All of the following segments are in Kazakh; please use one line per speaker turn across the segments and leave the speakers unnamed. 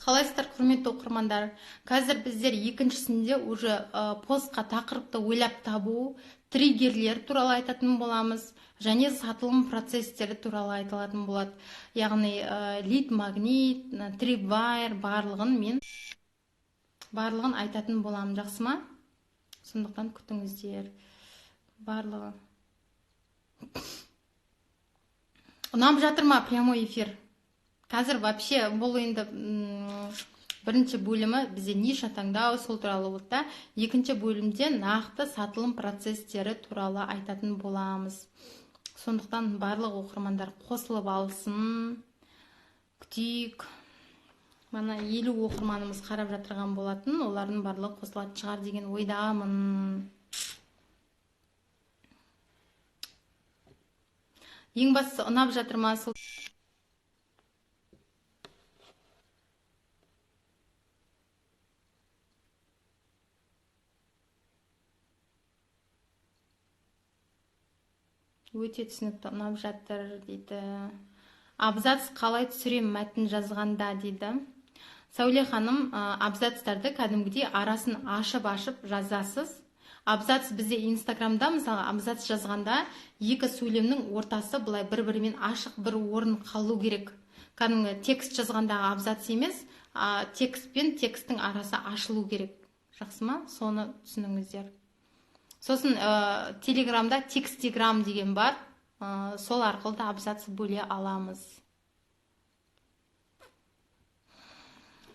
Қалайсыздар, құрметті оқырмандар? Қазір біздер екіншісінде уже постқа тақырыпты ойлап табу, триггерлер туралы айтатын боламыз және сатылым процестері туралы айтылатын болады. Яғни лид магнит, трипвайр барлығын мен барлығын айтатын боламын, жақсы ма? Сондықтан күтіңіздер. Барлығы. Ұнап жатыр ма прямой эфир? Қазір вообще бұл енді бірінші бөлімі бізде ниша таңдау сол туралы болды да. Екінші бөлімде нақты сатылым процестері туралы айтатын боламыз. Сондықтан барлық оқырмандар қосылып алсын. Күтейік. Мана 50 оқырманымыз қарап жатырған болатын, олардың барлығы қосылатын шығар деген ойдамын. Ең бастысы ұнап жатыр ма сол? Өте түсінікті, ұнап жатыр дейді. Абзац қалай түсірем мәтін жазғанда дейді. Сәуле ханым, абзацтарды кәдімгідей арасын ашып-ашып жазасыз. Абзац бізде Инстаграмда, мысалы, абзац жазғанда екі сөйлемнің ортасы былай бір-бірімен ашық бір орын қалу керек. Кәдімгі текст жазғандағы абзац емес, текст пен тексттің арасы ашылу керек. Жақсы ма? Соны түсініңіздер. Сосын Телеграмда текстиграм деген бар, сол арқылы да абзац бөле аламыз.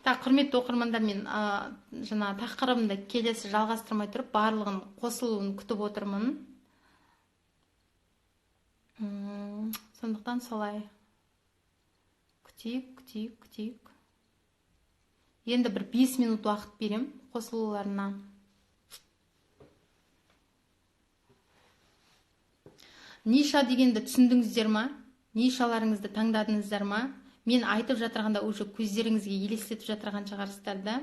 Так, құрметті оқырмандар, мен жаңа тақырыбымды келесі жалғастырмай тұрып, барлығын қосылуын күтіп отырмын. Сондықтан солай. Күтейік, күтейік, күтейік. Енді бір 5 минут уақыт берем қосылуларына. Ниша дегенді түсіндіңіздер ма? Нишаларыңызды таңдадыңыздар ма? Мен айтып жатырғанда уже көздеріңізге елестетіп жатырған шығарсыздар да.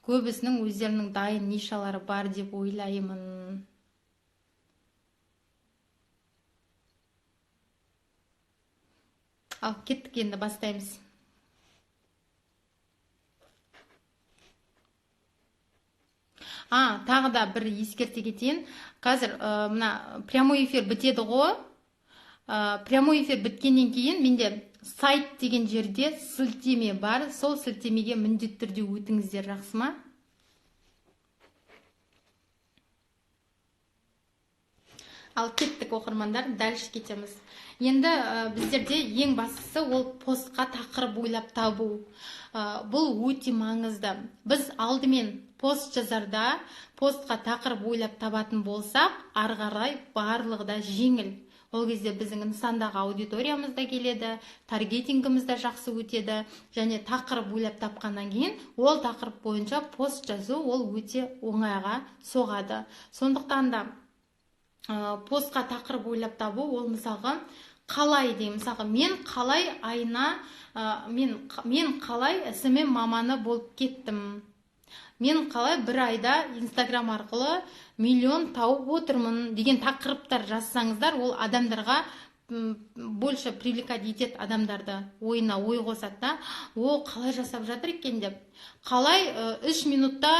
Көбісінің өздерінің дайын нишалары бар деп ойлаймын. Ал кеттік, енді бастаймыз. Тағы да бір ескерте кетейін. Қазір мына прямой эфир бітеді ғой. Прямой эфир біткеннен кейін менде сайт деген жерде сілтеме бар. Сол сілтемеге міндетті түрде өтіңіздер, жақсы ма? Ал кеттік, оқырмандар, дальше кетеміз. Енді біздерде ең бастысы ол постқа тақырып ойлап табу. Бұл өте маңызды. Біз алдымен пост жазарда постқа тақырып ойлап табатын болсақ, ары қарай барлығы да жеңіл. Ол кезде біздің нысандағы аудиториямыз да келеді, таргетингіміз де жақсы өтеді, және тақырып ойлап тапқаннан кейін ол тақырып бойынша пост жазу ол өте оңайға соғады. Сондықтан да постқа тақырып ойлап табу ол мысалға қалай деймін, мысалға мен қалай айна, мен қалай SMM маманы болып кеттім, мен қалай бір айда Инстаграм арқылы миллион тауып отырмын деген тақырыптар жазсаңыздар, ол адамдарға больше привлекать етеді, адамдарды ойына ой қосады да, о, қалай жасап жатыр екен деп, қалай 3 минутта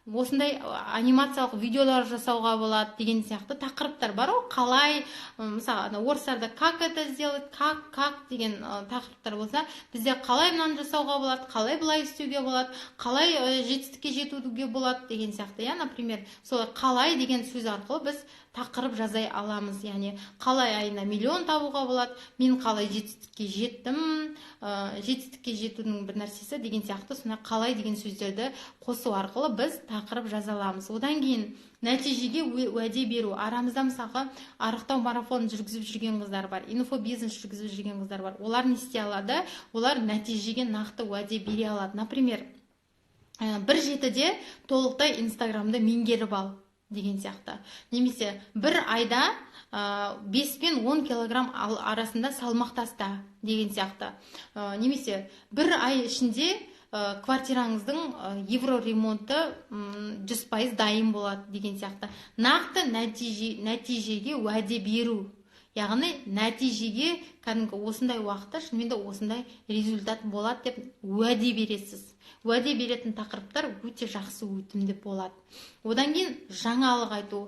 осындай анимациялық видеолар жасауға болады деген сияқты тақырыптар бар ғой. Қалай, мысалы, ана орыстарда как это сделать, как деген тақырыптар болса, бізде қалай мынаны жасауға болады, қалай былай істеуге болады, қалай жетістікке жетуге болады деген сияқты, иә, например, солай қалай деген сөз арқылы біз тақырып жазай аламыз. Яғни қалай айына миллион табуға болады, мен қалай жетістікке жеттім, жетістікке жетудің бір нәрсесі деген сияқты, сондай қалай деген сөздерді қосу арқылы біз тақырып жаза аламыз. Одан кейін нәтижеге уәде беру. Арамызда мысалға арықтау марафонын жүргізіп жүрген қыздар бар, инфобизнес жүргізіп жүрген қыздар бар. Олар не істей алады? Олар нәтижеге нақты уәде бере алады. Например, бір жетіде толықтай Инстаграмды меңгеріп ал деген сияқты. Немесе бір айда 5 пен 10 килограмм арасында салмақ таста деген сияқты. Немесе бір ай ішінде квартираңыздың евро ремонты 100% дайын болады деген сияқты. Нақты нәтижеге уәде беру. Яғни нәтижеге Кәдімгі осындай уақытта шынымен де осындай результат болады деп уәде бересіз. Уәде беретін тақырыптар өте жақсы, өтімді болады. Одан кейін жаңалық айту.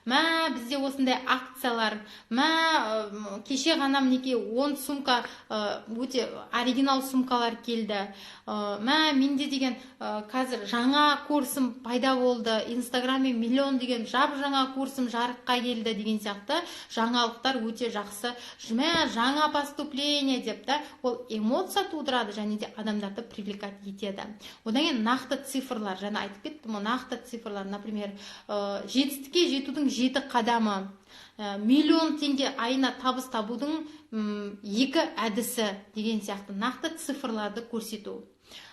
Мә, бізде осындай акциялар, мә, кеше ғана, мінекей, 10 сумка, өте оригинал сумкалар келді, мә, менде деген қазір жаңа курсым пайда болды, Инстаграммен миллион деген жап жаңа курсым жарыққа келді деген сияқты жаңалықтар өте жақсы. Мә, жаңа поступление деп та, ол эмоция тудырады және де адамдарды привлекать етеді. Одан кейін нақты цифрлар, жаңа айтып кеттім ғой, нақты цифрлар, например, жетістікке жетудің жеті қадамы, миллион теңге айына табыс табудың екі әдісі деген сияқты нақты цифрларды көрсету.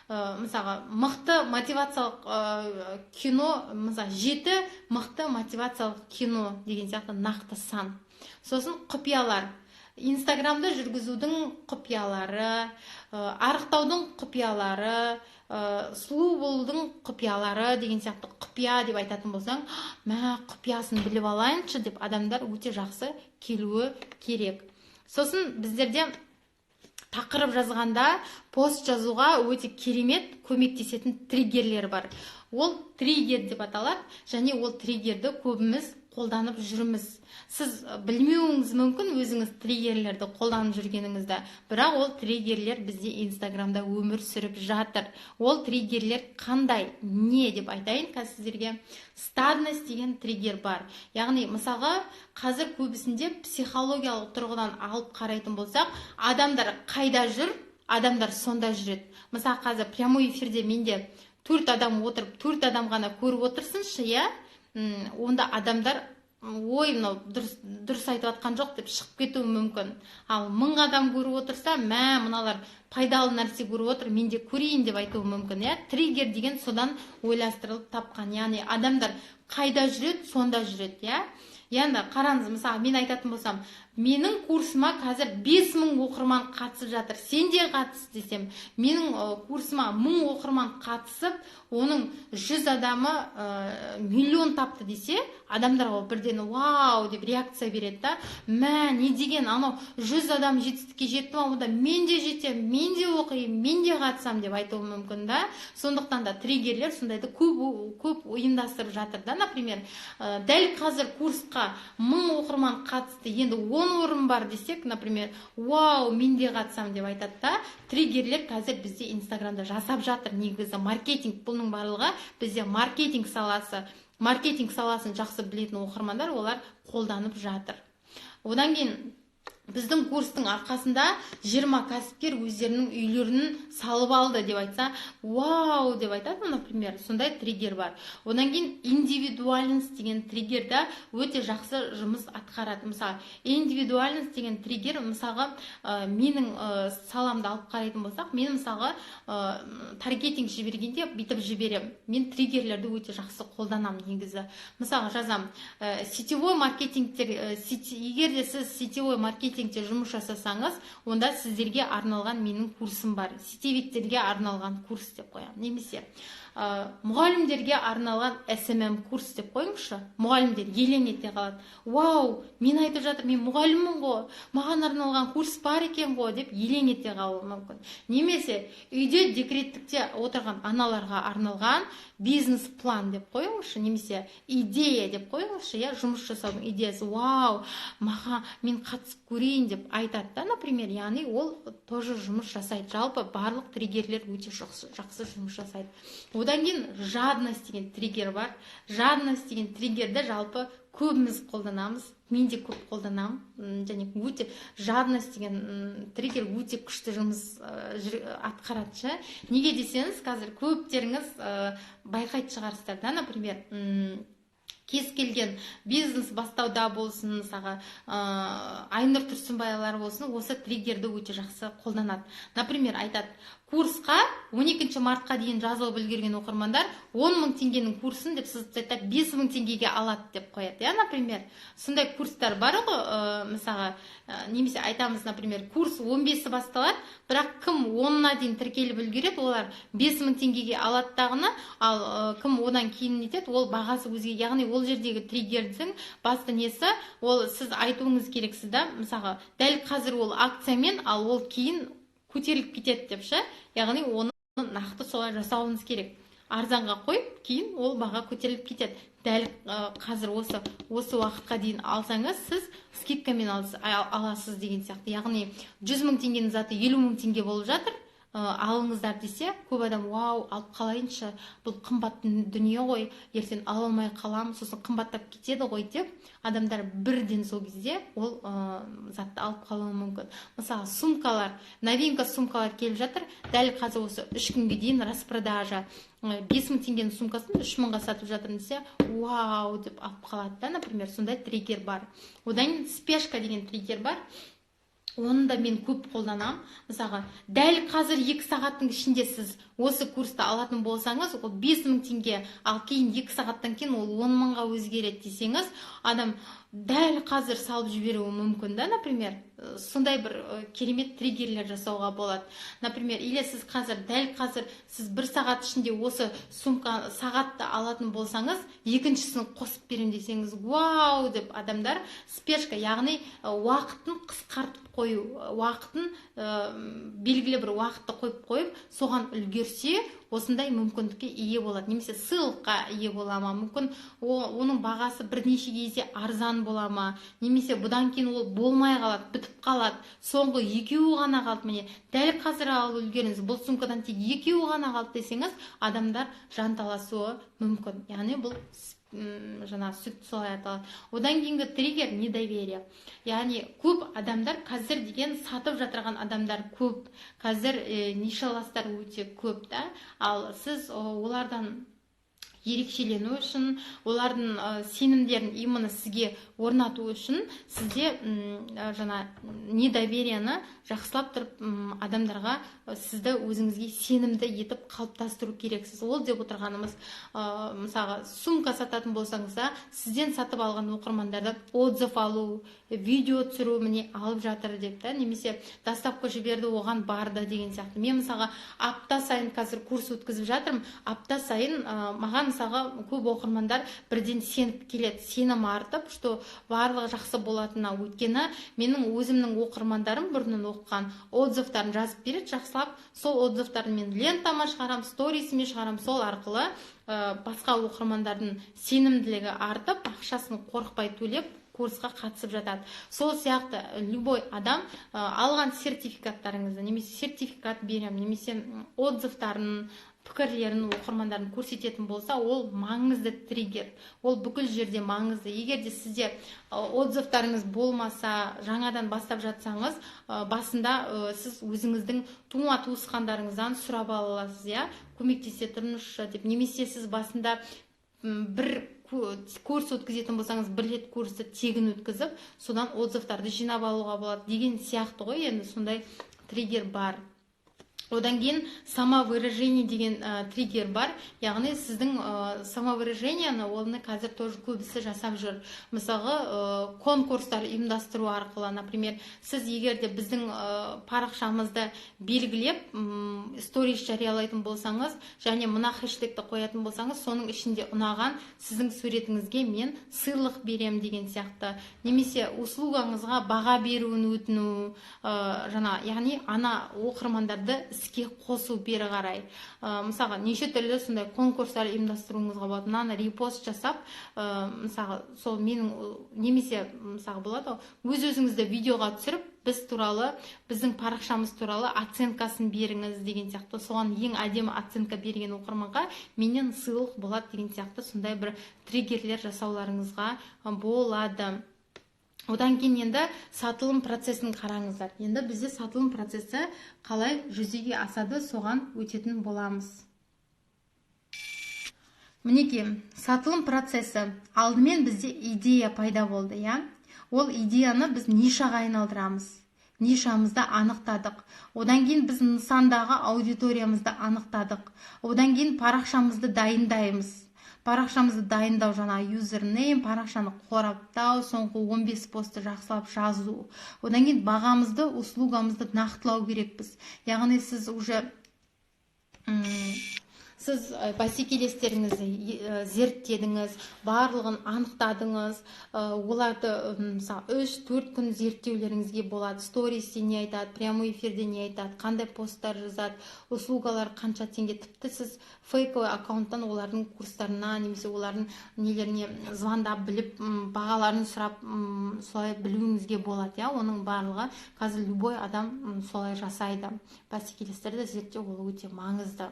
Мысалға, мықты мотивациялық кино, мысалы, жеті мықты мотивациялық кино деген сияқты нақты сан. Сосын құпиялар: Инстаграмды жүргізудің құпиялары, арықтаудың құпиялары, сұлу болудың құпиялары деген сияқты. Құпия деп айтатын болсаң, мә, құпиясын біліп алайыншы деп адамдар өте жақсы келуі керек. Сосын біздерде тақырып жазғанда пост жазуға өте керемет көмектесетін триггерлер бар. Ол триггер деп аталады және ол триггерді көбіміз қолданып жүрміз. Сіз білмеуіңіз мүмкін өзіңіз триггерлерді қолданып жүргеніңізді, бірақ ол триггерлер бізде Инстаграмда өмір сүріп жатыр. Ол триггерлер қандай, не деп айтайын қазір сіздерге. Стадность деген триггер бар. Яғни, мысалға, қазір көбісінде психологиялық тұрғыдан алып қарайтын болсақ, адамдар қайда жүр, адамдар сонда жүреді. Мысалы, қазір прямой эфирде менде төрт адам отырып, төрт адам ғана көріп отырсыншы, иә, онда адамдар: «Ой, мынау дұрыс айтып жатқан жоқ», – деп шығып кетуі мүмкін. Ал 1000 адам көріп отырса: «Мә, мыналар пайдалы нәрсе көріп отыр, мен де көрейін», – деп айтуы мүмкін, иә. Триггер деген содан ойластырылып тапқан, яғни адамдар қайда жүреді, сонда жүреді, иә. Енді қараңыз, мысалы, мен айтатын болсам: «Менің курсыма қазір 5000 оқырман қатысып жатыр, сен де қатыс», – десем, менің курсыма 1000 оқырман қатысып, оның 100 адамы миллион тапты десе, адамдар ол бірден «вау» деп реакция береді да: «Мә, не деген, анау 100 адам жетістікке жетті ма, онда мен де жетемін, мен де оқимын, мен де қатысамын», – деп айтуы мүмкін да. Сондықтан да триггерлер сондайды көп көп ұйымдастырып жатыр да. Например, дәл қазір курсқа 1000 оқырман қатысты, енді 10 орын бар десек, например, «вау, мен де қатысамын» деп айтады да. Триггерлер қазір бізде Инстаграмда жасап жатыр. Негізі маркетинг, бұның барлығы бізде маркетинг саласы. Маркетинг саласын жақсы білетін оқырмандар, олар қолданып жатыр. Одан кейін «Біздің курстың арқасында 20 кәсіпкер өздерінің үйлерін салып алды» деп айтса, «вау» деп айтады, например. Сондай триггер бар. Одан кейін индивидуальность деген триггер да өте жақсы жұмыс атқарады. Мысалы, индивидуальность деген триггер, мысалға, менің саламды алып қарайтын болсақ, мен, мысалға, таргетинг жібергенде бүйтіп жіберемін. Мен триггерлерді өте жақсы қолданамын негізі. Мысалға, жазамын: сетевой маркетингтер, егер де сіз сетевой маркетингте жұмыс жасасаңыз, онда сіздерге арналған менің курсым бар, сетевиктерге арналған курс деп қоямын. Немесе мұғалімдерге арналған СММ курс деп қойыңызшы. Мұғалімдер елең ете қалады: «Вау, мен айтып жатыр, мен мұғаліммін ғой, маған арналған курс бар екен ғой», – деп елең ете қалуы мүмкін. Немесе үйде декреттікте отырған аналарға арналған бизнес план деп қойыңызшы, немесе идея деп қойыңызшы, иә, жұмыс жасаудың идеясы. «Вау, маған, мен қатысып көрейін», – деп айтады да, например. Яғни ол тоже жұмыс жасайды. Жалпы барлық триггерлер өте жақсы, жақсы жұмыс жасайды. Одан кейін жадность деген триггер бар. Жадность деген триггерді жалпы көбіміз қолданамыз, мен де көп қолданамын. Және өте жадность деген триггер өте күшті жұмыс атқарады ше. Неге десеңіз, қазір көптеріңіз байқайтын шығарсыздар да, например, кез келген бизнес бастауда болсын, мысалға, Айнұр Тұрсынбаевалар болсын, осы триггерді өте жақсы қолданады. Например, айтады: курсыма 10 адам қатысты, Курсқа 12 мартқа дейін жазылып үлгерген оқырмандар 10 мың теңгенің курсын деп сызып тастайды да, 5 мың теңгеге алады деп қояды, иә. Например, сондай курстар бар ғой. Мысалға, немесе айтамыз, например, курс 15-і басталады, бірақ кім 10-ына дейін тіркеліп үлгереді, олар 5 мың теңгеге алады дағыны, ал кім одан кейін нетеді, ол бағасы өзге. Яғни ол жердегі триггердің басты несі, ол сіз айтуыңыз керексіз да, мысалға, дәл қазір ол акциямен, ал ол кейін көтеріліп кетеді деп ше. Яғни оны нақты солай жасауыңыз керек: арзанға қойып, кейін ол баға көтеріліп кетеді. Дәл қазір осы уақытқа дейін алсаңыз, сіз скидкамен аласыз деген сияқты. Яғни 100 мың теңгенің заты 50 мың теңге болып жатыр, алыңыздар десе, көп адам: «Вау, алып қалайыншы, бұл қымбат дүние ғой, ертең ала алмай қаламын, сосын қымбаттап кетеді ғой», — деп адамдар бірден сол кезде ол затты алып қалуы мүмкін. Мысалы, сумкалар, новинка сумкалар келіп жатыр, дәл қазір осы 3 күнге дейін распродажа, 5 мың теңгенің сумкасын 3 мыңға сатып жатырмын десе, «Вау» деп алып қалады да. Например, сондай триггер бар. Одан кейін спешка деген триггер бар, оны да мен көп қолданамын. Мысалға, дәл қазір 2 сағаттың ішінде сіз осы курсты алатын болсаңыз, ол 5 мың теңге, ал кейін 2 сағаттан кейін ол 10 мыңға өзгереді десеңіз, адам дәл қазір салып жіберуі мүмкін да. Например, сондай бір керемет триггерлер жасауға болады. Например, или сіз қазір, дәл қазір сіз бір сағат ішінде осы сумка, сағатты алатын болсаңыз, екіншісін қосып беремін десеңіз, «Вау» деп адамдар. Спешка, яғни уақытын қысқартып қою, уақытын, белгілі бір уақытты қойып қойып, соған үлгерсе, осындай мүмкіндікке ие болады немесе сыйлыққа ие бола ма мүмкін, оның бағасы бірнеше есе арзан бола ма, немесе бұдан кейін ол болмай қалады, бітіп қалады, соңғы екеуі ғана қалды, міне, дәл қазір алып үлгеріңіз, бұл сумкадан тек екеуі ғана қалды десеңіз, адамдар жанталасуы мүмкін. Яғни бұл жаңағы сүт солай аталады. Одан кейінгі триггер — недоверие. Яғни көп адамдар қазір деген сатып жатырған адамдар көп қазір, нишаластар өте көп та. Ал сіз олардан ерекшелену үшін, олардың сенімдерін именно сізге орнату үшін сізде жаңа недоверияны жақсылап тұрып, адамдарға сізді өзіңізге сенімді етіп қалыптастыру керексіз. Ол деп отырғанымыз, мысалға, сумка сататын болсаңыз да, сізден сатып алған оқырмандардан отзыв алу, видео түсіру, міне, алып жатыр деп та, немесе доставка жіберді, оған барды деген сияқты. Мен, мысалға, апта сайын қазір курс өткізіп жатырмын. Апта сайын маған, мысалға, көп оқырмандар бірден сеніп келеді, сенім артып, что барлығы жақсы болатынына. Өйткені менің өзімнің оқырмандарым бұрыннан оқыған, отзывтарын жазып береді жақсылап. Сол отзывтарын мен лентама шығарамын, сторисіме шығарамын. Сол арқылы басқа оқырмандардың сенімділігі артып, ақшасын қорықпай төлеп, курсқа қатысып жатады. Сол сияқты любой адам алған сертификаттарыңызды, немесе сертификат беремін, немесе отзывтарын, пікірлерін оқырмандардың көрсететін болса, ол маңызды триггер, ол бүкіл жерде маңызды. Егер де сізде отзывтарыңыз болмаса, жаңадан бастап жатсаңыз, басында сіз өзіңіздің тума туысқандарыңыздан сұрап ала аласыз, иә, «Көмектесе тұрыңызшы» деп. Немесе сіз басында бір курс өткізетін болсаңыз, бір рет курсты тегін өткізіп, содан отзывтарды жинап алуға болады деген сияқты ғой. Енді сондай триггер бар. Одан кейін самовыражение деген триггер бар. Яғни сіздің самовыражениені, оны қазір тоже көбісі жасап жүр. Мысалға, конкурстар ұйымдастыру арқылы. Например, сіз егер де біздің парақшамызды белгілеп, сторис жариялайтын болсаңыз және мына хэштегті қоятын болсаңыз, соның ішінде ұнаған сіздің суретіңізге мен сыйлық беремін деген сияқты. Немесе услугаңызға баға беруін өтіну, жаңа, яғни ана оқырмандарды іске қосу бері қарай. Мысалға, неше түрлі сондай конкурстар ұйымдастыруыңызға болады. Мынаны репост жасап, мысалға, сол менің, немесе, мысалға, болады ғой, өз өзіңізді видеоға түсіріп, біз туралы, біздің парақшамыз туралы оценкасын беріңіз деген сияқты. Соған ең әдемі оценка берген оқырманға менен сыйлық болады деген сияқты. Сондай бір триггерлер жасауларыңызға болады. Одан кейін енді сатылым процесін қараңыздар. Енді бізде сатылым процесі қалай жүзеге асады, соған өтетін боламыз. Мінекей, сатылым процесі. Алдымен бізде идея пайда болды, иә. Ол идеяны біз нишаға айналдырамыз. Нишамызды анықтадық. Одан кейін біз нысандағы аудиториямызды анықтадық. Одан кейін парақшамызды дайындаймыз. Парақшамызды дайындау: жаңа юзернейм, парақшаны қораптау, соңғы 15 постты жақсылап жазу. Одан кейін бағамызды, услугамызды нақтылау керекпіз. Яғни сіз уже сіз бәсекелестеріңізді зерттедіңіз, барлығын анықтадыңыз. Оларды, мысалы, 3-4 күн зерттеулеріңізге болады: стористе не айтады, прямой эфирде не айтады, қандай посттар жазады, услугалар қанша теңге. Тіпті сіз фейковый аккаунттан олардың курстарына немесе олардың нелеріне звондап біліп, бағаларын сұрап, солай білуіңізге болады, иә. Оның барлығы қазір любой адам солай жасайды. Бәсекелестерді зерттеу ол өте маңызды.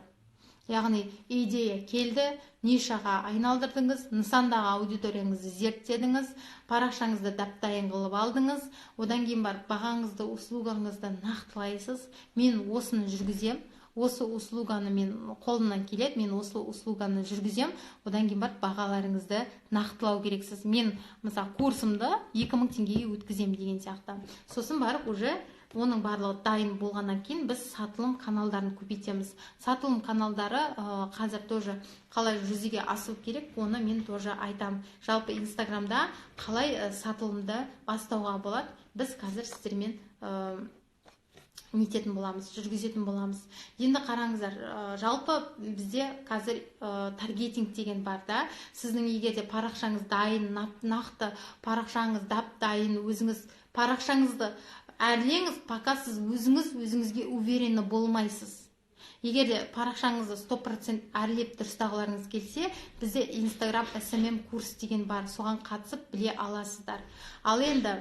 Яғни идея келді, нишаға айналдырдыңыз, нысандағы аудиторияңызды зерттедіңіз, парақшаңызды дап дайын қылып алдыңыз. Одан кейін барып бағаңызды, услугаңызды нақтылайсыз. Мен осыны жүргізем, осы услуганы мен қолымнан келеді, мен осы услуганы жүргізем. Одан кейін барып бағаларыңызды нақтылау керексіз. Мен, мысалы, курсымды 2000 теңгеге өткіземін деген сияқты. Сосын барып уже оның барлығы дайын болғаннан кейін біз сатылым каналдарын көбейтеміз. Сатылым каналдары қазір тоже қалай жүзеге асу керек, оны мен тоже айтам. Жалпы Инстаграмда қалай сатылымды бастауға болады, біз қазір сіздермен нететін боламыз, жүргізетін боламыз. Енді қараңыздар, жалпы бізде қазір таргетинг деген бар да. Сіздің егер де парақшаңыз дайын, нақты парақшаңыз дап дайын, өзіңіз парақшаңызды әрлеңіз, пока сіз өзіңіз өзіңізге уверенный болмайсыз. Егер де парақшаңызды 100% әрлеп, дұрыстағыларыңыз келсе, бізде Инстаграм СММ курс деген бар, соған қатысып біле аласыздар. Ал енді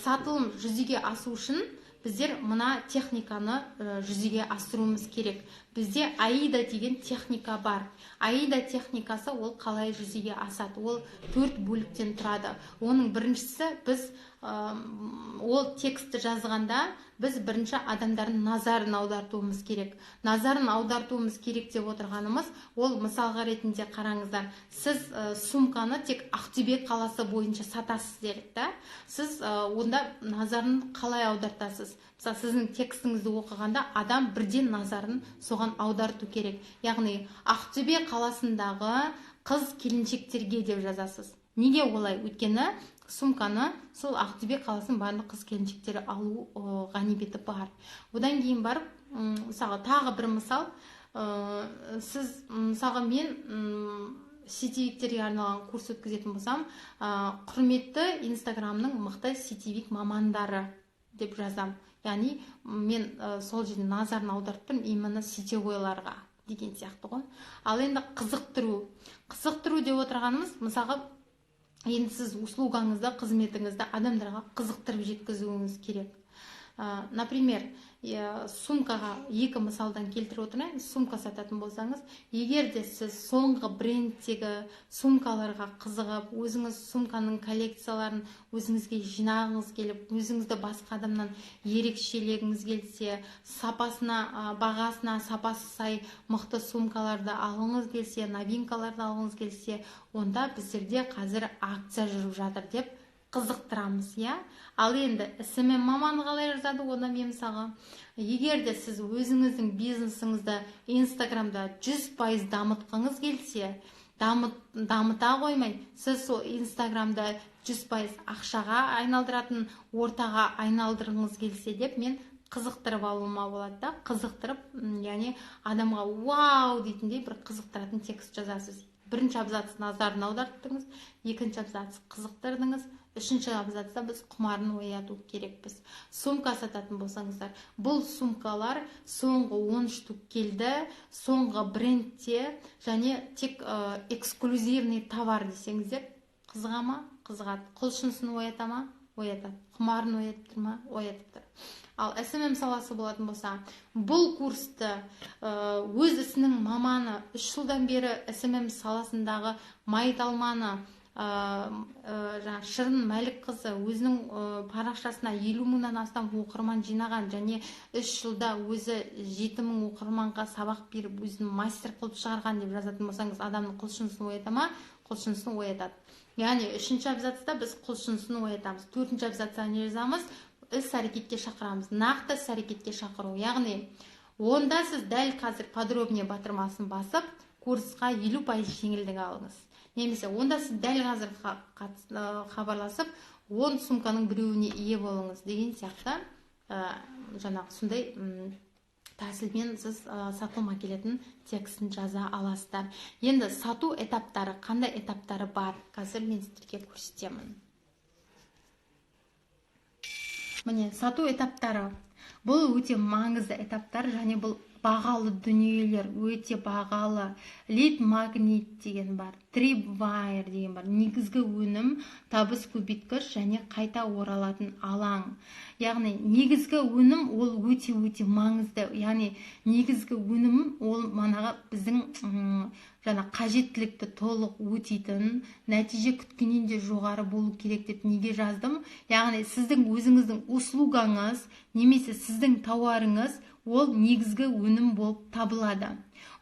сатылым жүзеге асу үшін біздер мына техниканы жүзеге асыруымыз керек. Бізде АИДА деген техника бар. АИДА техникасы ол қалай жүзеге асады? Ол төрт бөліктен тұрады. Оның біріншісі, біз ол текстті жазғанда біз бірінші адамдардың назарын аудартуымыз керек. Назарын аудартуымыз керек деп отырғанымыз, ол мысалға ретінде қараңыздар, сіз сумканы тек Ақтөбе қаласы бойынша сатасыз делік та. Сіз онда назарын қалай аудартасыз? Мысалы, сіздің текстіңізді оқығанда адам бірден назарын соған аударту керек. Яғни «Ақтөбе қаласындағы қыз келіншектерге» деп жазасыз. Неге олай? Өйткені сумканы сол Ақтөбе қаласының барлық қыз келіншектері алу ғанибеті бар. Одан кейін барып, мысалға, тағы бір мысал, сіз, мысалға, мен сетевиктерге арналған курс өткізетін болсам, «Құрметті Инстаграмның мықты сетевик мамандары» деп жазам. Яғни мен сол жерде назарын аударып тұрмын именно сетевойларға деген сияқты ғой. Ал енді қызықтыру. Қызықтыру деп отырғанымыз, мысалға, енді сіз услугаңызды, қызметіңізді адамдарға қызықтырып жеткізуіңіз керек. Например, сумкаға екі мысалдан келтіріп отырайын. Сумка сататын болсаңыз, егер де сіз соңғы брендтегі сумкаларға қызығып, өзіңіз сумканың коллекцияларын өзіңізге жинағыңыз келіп, өзіңізді басқа адамнан ерекшелегіңіз келсе, сапасына, бағасына сапасы сай мықты сумкаларды алғыңыз келсе, новинкаларды алғыңыз келсе, онда біздерде қазір акция жүріп жатыр деп қызықтырамыз, иә. Ал енді СММ маманы қалай жазады оны? Мен, мысалға, егер де сіз өзіңіздің бизнесіңізді Инстаграмда 100% дамытқыңыз келсе, дамыта қоймай, сіз сол Инстаграмда 100% ақшаға айналдыратын ортаға айналдырғыңыз келсе деп мен қызықтырып алуыма болады да. Қызықтырып, яғни адамға «вау» дейтіндей бір қызықтыратын текст жазасыз. Бірінші абзац назарын аударттыңыз, екінші абзац қызықтырдыңыз, үшінші абзацта біз құмарын ояту керекпіз. Сумка сататын болсаңыздар, бұл сумкалар соңғы 10 штук келді, соңғы брендте және тек эксклюзивный товар десеңіздер, қызыға ма? Қызығады. Құлшынысын оята ма? Оятады. Құмарын оятып тұр ма? Оятып тұр. Ал СММ саласы болатын болса, бұл курсты өз ісінің маманы, 3 жылдан бері СММ саласындағы майталманы, жаңағы Шырын Мәлікқызы, өзінің парақшасына 50 мыңнан астам оқырман жинаған және 3 жылда өзі 7000 оқырманға сабақ беріп, өзін мастер қылып шығарған деп жазатын болсаңыз, адамның құлшынысын оята ма? Құлшынысын оятады. Яғни үшінші абзацта біз құлшынысын оятамыз. Төртінші абзацта не жазамыз? іс әрекетке шақырамыз, нақты іс әрекетке шақыру. Яғни онда сіз дәл қазір подробнее батырмасын басып, курсқа 50% жеңілдік алыңыз. Немесе онда сіз дәл қазір хабарласып, 10 сумканың біреуіне ие болыңыз деген сияқты, жаңағы сондай тәсілмен сіз сатылым әкелетін текстін жаза аласыздар. Енді сату этаптары, қандай этаптары бар? Қазір мен сіздерге көрсетемін. Міне, сату этаптары. Бұл өте маңызды этаптар және бұл бағалы дүниелер, өте бағалы. Лид магнит деген бар, трипвайр деген бар, негізгі өнім, табыс көбейткіш және қайта оралатын алаң. Яғни негізгі өнім ол өте-өте маңызды. Яғни негізгі өнім ол манағы біздің жаңа қажеттілікті толық өтейтін, нәтиже күткеннен де жоғары болу керек деп неге жаздым? Яғни сіздің өзіңіздің услугаңыз немесе сіздің тауарыңыз ол негізгі өнім болып табылады.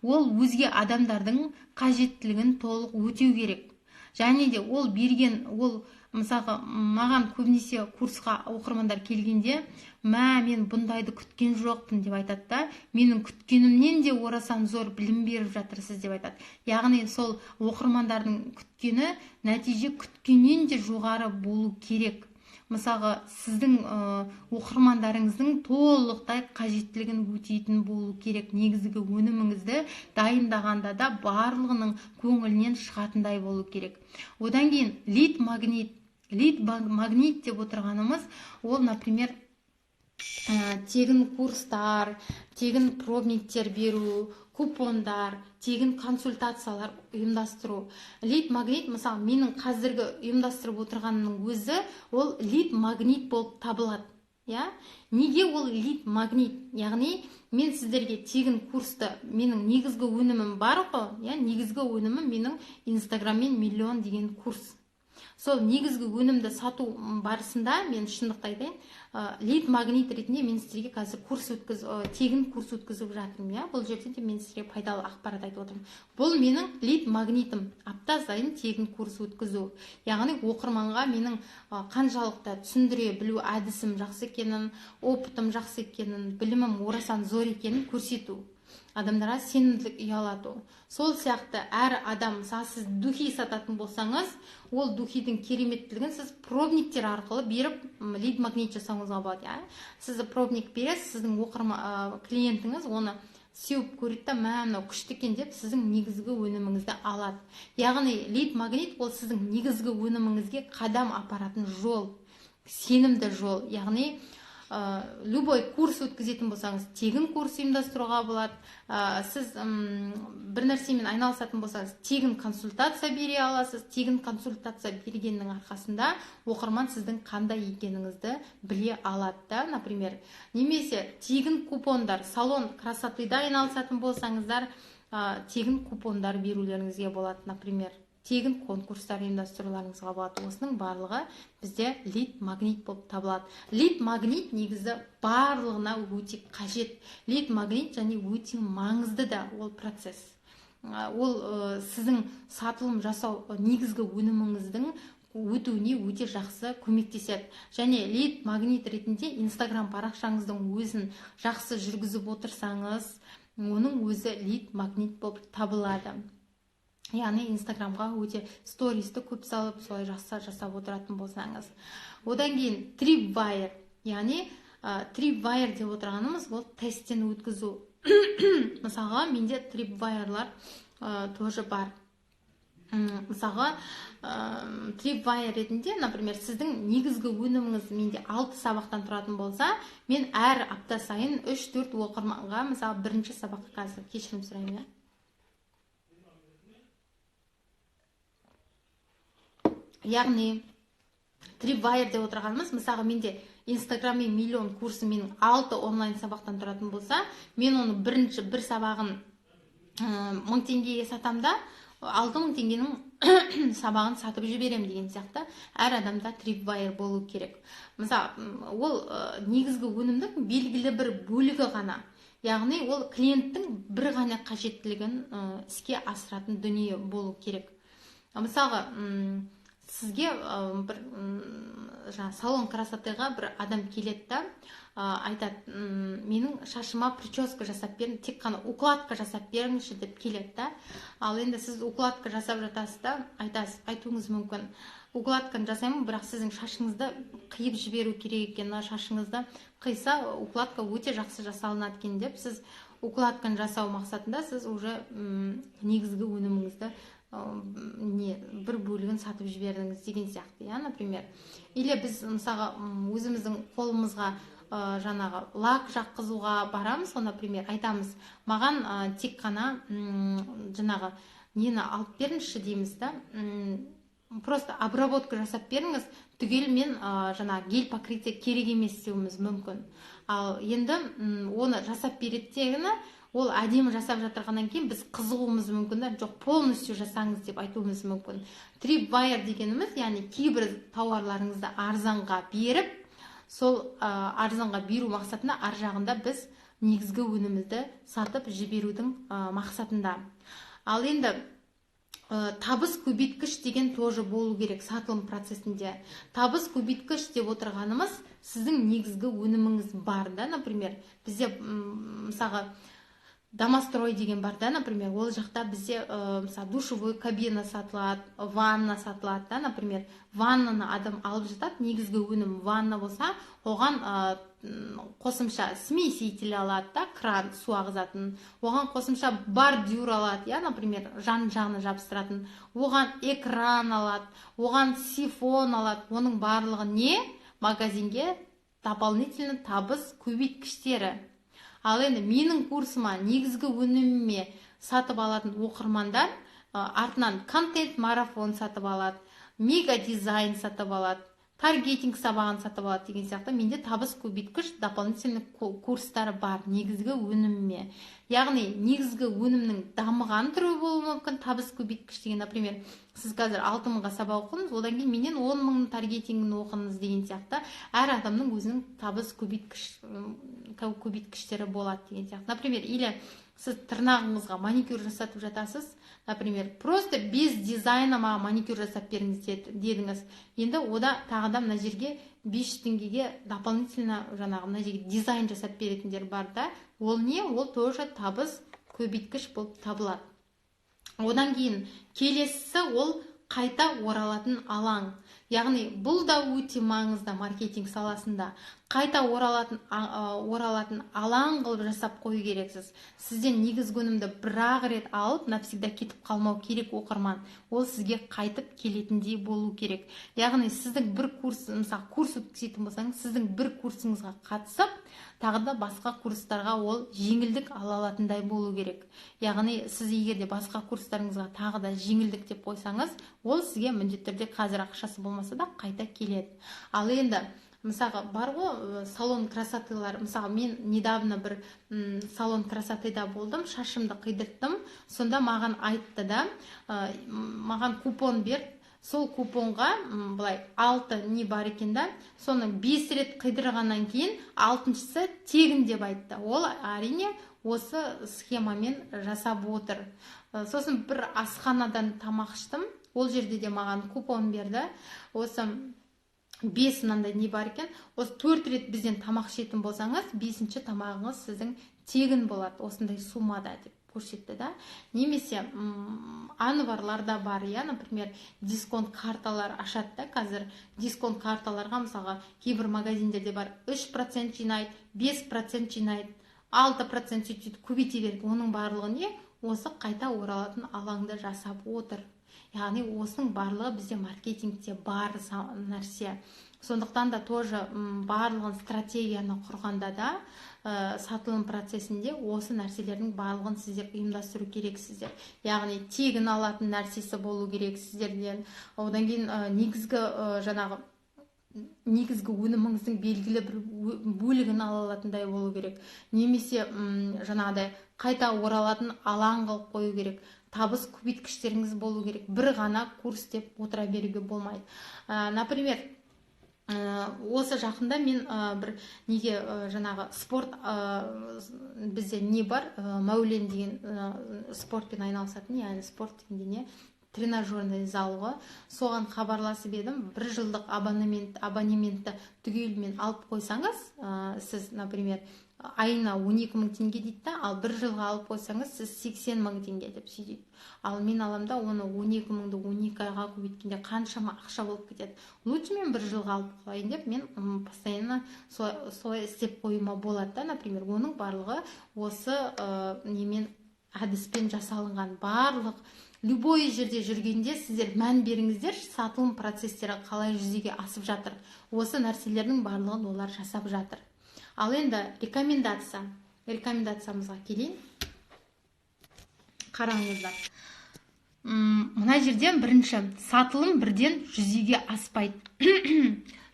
Ол өзге адамдардың қажеттілігін толық өтеу керек. Және де ол берген, ол мысалға маған көбінесе курсқа оқырмандар келгенде, мә, мен бұндайды күткен жоқпын деп айтады да, менің күткенімнен де орасан зор білім беріп жатырсыз деп айтады. Яғни сол оқырмандардың күткені нәтиже күткеннен де жоғары болу керек. Мысалға, сіздің оқырмандарыңыздың толықтай қажеттілігін өтейтін болу керек. Негізгі өніміңізді дайындағанда да барлығының көңілінен шығатындай болу керек. Одан кейін лид магнит. Лид магнит деп отырғанымыз ол, например, тегін курстар, тегін пробниктер беру, купондар, тегін консультациялар ұйымдастыру. Лид магнит, мысалы, менің қазіргі ұйымдастырып отырғанымның өзі ол лид магнит болып табылады. Я? Неге ол лид магнит? Яғни мен сіздерге тегін курсты, менің негізгі өнімім бар ғой, я? Негізгі өнімім менің Инстаграммен миллион деген курс. Сол негізгі өнімді сату барысында мен шындықты айтайын, лид магнит ретінде мен сіздерге қазір курс тегін курс өткізіп жатырмын, иә? Бұл жерде де мен сіздерге пайдалы ақпарат айтып отырмын. Бұл менің лид магнитім, апта сайын тегін курс өткізу. Яғни оқырманға менің қаншалықты түсіндіре білу әдісім жақсы екенін, опытым жақсы екенін, білімім орасан зор екенін көрсету. Адамдарға сенімділік ұялату. Сол сияқты әр адам, мысалы, сіз духи сататын болсаңыз, ол духидің кереметтілігін сіз пробниктер арқылы беріп, лид магнит жасауыңызға болады, иә? Сіз пробник бересіз, сіздің клиентіңіз оны сеуіп көреді да, мә, мынау күшті екен деп сіздің негізгі өніміңізді алады. Яғни лид магнит ол сіздің негізгі өніміңізге қадам апаратын жол, сенімді жол. Яғни любой курс өткізетін болсаңыз, тегін курс ұйымдастыруға болады. Сіз бір нәрсемен айналысатын болсаңыз, тегін консультация бере аласыз. Тегін консультация бергеннің арқасында оқырман сіздің қандай екеніңізді біле алады да, например. Немесе тегін купондар, салон красотыда айналысатын болсаңыздар, тегін купондар берулеріңізге болады, например. Тегін конкурстар ұйымдастыруларыңызға болады. Осының барлығы бізде лид магнит болып табылады. Лид магнит негізі барлығына өте қажет. Лид магнит және өте маңызды да ол процесс. Ол сіздің сатылым жасау негізгі өніміңіздің өтуіне өте жақсы көмектеседі. Және лид магнит ретінде Инстаграм парақшаңыздың өзін жақсы жүргізіп отырсаңыз, оның өзі лид магнит болып табылады. Яғни Инстаграмға өте стористі көп салып, солай жақсы жасап отыратын болсаңыз. Одан кейін трипвайр, яғни трипвайр деп отырғанымыз ол тесттен өткізу. Мысалға, менде трипвайрлар тоже бар. Мысалға, трипвайр ретінде, например, сіздің негізгі өніміңіз менде 6 сабақтан тұратын болса, мен әр апта сайын 3-4 оқырманға, мысалы, бірінші сабаққа қазір кешірім сұраймын, иә? Яғни трипвайр деп отырғанымыз, мысалға, менде Инстаграммен миллион курсы менің 6 онлайн сабақтан тұратын болса, мен оны бірінші бір сабағын 1000 теңгеге сатам да, 6000 теңгенің сабағын сатып жіберем деген сияқты. Әр адамда трипвайр болу керек. Мысалы, ол негізгі өнімнің белгілі бір бөлігі ғана. Яғни ол клиенттің бір ғана қажеттілігін іске асыратын дүние болу керек. Мысалға, сізге бір Жаңа салон красотыға бір адам келеді да, айтады: «Менің шашыма прическа жасап берің, тек қана укладка жасап беріңізші», – деп келеді да. Ал енді сіз укладка жасап жатасыз да, айтасыз, айтуыңыз мүмкін: «Укладканы жасаймын, бірақ сіздің шашыңызды қиып жіберу керек екен. Мына шашыңызды қиса, укладка өте жақсы жасалынады екен», – деп. Сіз укладканы жасау мақсатында сіз уже негізгі өніміңізді не бір бөлігін сатып жібердіңіз деген сияқты, иә, например. Или біз, мысалға, өзіміздің қолымызға жаңағы лак жаққызуға барамыз ғой, например, айтамыз: «Маған тек қана жаңағы нені алып беріңізші», – дейміз да, «просто обработка жасап беріңіз түгелімен, жаңағы гель покрытие керек емес», – деуіміз мүмкін. Ал енді оны жасап береді дегені, ол әдемі жасап жатырғаннан кейін біз қызығуымыз мүмкін да, «Жоқ, полностью жасаңыз», – деп айтуымыз мүмкін. Трипвайр дегеніміз, яғни кейбір тауарларыңызды арзанға беріп, сол арзанға беру мақсатында ар жағында біз негізгі өнімімізді сатып жіберудің мақсатында. Ал енді табыс көбейткіш деген тоже болу керек сатылым процесінде. Табыс көбейткіш деп отырғанымыз, сіздің негізгі өніміңіз бар да, например, бізде мысалға, Домострой деген бар да, например. Ол жақта бізде мысалы, душевой кабина сатылады, ванна сатылады да. Например, ваннаны адам алып жатады, негізгі өнім ванна болса, оған қосымша смеситель алады да, кран, су ағызатын, оған қосымша бордюр алады, иә, например, жан жағына жабыстыратын, оған экран алады, оған сифон алады. Оның барлығы не? Магазинге дополнительно табыс көбейткіштері. Ал енді менің курсыма, негізгі өніміме сатып алатын оқырмандар артынан контент марафон сатып алады, мега дизайн сатып алады, таргетинг сабағын сатып алады деген сияқты. Менде табыс көбейткіш дополнительный курстар бар негізгі өніміме. Яғни негізгі өнімнің дамыған түрі болуы мүмкін табыс көбейткіш деген. Например, сіз қазір 6000-ға сабақ оқыдыңыз, одан кейін менен 10 000 таргетингін оқыңыз деген сияқты. Әр адамның өзінің табыс көбейткіштері болады деген сияқты. Например, или сіз тырнағыңызға маникюр жасатып жатасыз, например, «Просто без дизайна маған маникюр жасап беріңіз», – дедіңіз. Енді ода тағы да мына жерге 500 теңгеге дополнительно жаңағы мына жерге дизайн жасап беретіндер бар да. Ол не? Ол тоже табыс көбейткіш болып табылады. Одан кейін келесісі – ол қайта оралатын алаң. Яғни бұл да өте маңызды маркетинг саласында. Қайта оралатын алаң қылып жасап қою керексіз. Сізден негізгі өнімді бір ақ рет алып, навсегда кетіп қалмау керек оқырман. Ол сізге қайтып келетіндей болу керек. Яғни сіздің бір курс, мысалы, курс өткізетін болсаңыз, сіздің бір курсыңызға қатысып, тағы да басқа курстарға ол жеңілдік ала алатындай болу керек. Яғни сіз егер де басқа курстарыңызға тағы да жеңілдік деп қойсаңыз, ол сізге міндетті түрде қазір ақшасы болмаса да қайта келеді. Ал енді, мысалға, бар ғой салон красотылар. Мысалы, мен недавно бір салон красотыда болдым, шашымды қидырттым. Сонда маған айтты да, маған купон берді. Сол купонға былай алты не бар екен да, соны бес рет қидырғаннан кейін алтыншысы тегін деп айтты. Ол, әрине, осы схемамен жасап отыр. Сосын бір асханадан тамақ іштім, ол жерде де маған купон берді. Осы бес мынандай не бар екен, осы төрт рет бізден тамақ ішетін болсаңыз, бесінші тамағыңыз сіздің тегін болады осындай суммада деп көрсетті да. Немесе Анварлар да бар, иә, например, дисконт карталар ашады да. Қазір дисконт карталарға, мысалға, кейбір магазиндерде бар, 3% жинайды, 5% жинайды, 6%, сөйтіп сөйтіп көбейте береді. Оның барлығы не? Осы қайта оралатын алаңды жасап отыр. Яғни осының барлығы бізде маркетингте бар нәрсе. Сондықтан да тоже барлығын стратегияны құрғанда да, сатылым процесінде осы нәрселердің барлығын сіздер ұйымдастыру керексіздер. Яғни тегін алатын нәрсесі болу керек сіздерден. Одан кейін негізгі жаңағы негізгі өніміңіздің белгілі бір бөлігін ала алатындай болу керек. Немесе жаңағыдай қайта оралатын алаң қылып қою керек, табыс көбейткіштеріңіз болу керек. Бір ғана курс деп отыра беруге болмайды. Например, осы жақында мен бір неге, жаңағы спорт, бізде не бар, Мәулен деген, спортпен айналысатын, яғни спорт дегенде не, Тренажерный зал ғой, соған хабарласып едім. Бір жылдық абонементті түгелімен алып қойсаңыз, сіз, например, айына 12 мың теңге дейді да, ал бір жылға алып қойсаңыз, сіз 80 мың теңге деп сөйтеді. Ал мен аламын да, оны 12 мыңды 12 айға көбейткенде қаншама ақша болып кетеді. Лучше мен бір жылға алып қояйын деп, мен постоянно солай істеп қоюыма болады да. Например, оның барлығы осы немен, әдіспен жасалынған. Барлық любой жерде жүргенде сіздер мән беріңіздерші, сатылым процестері қалай жүзеге асып жатыр, осы нәрселердің барлығын олар жасап жатыр. Ал енді рекомендациямызға келейін. Қараңыздар, мына жерден бірінші сатылым бірден жүзеге аспайды.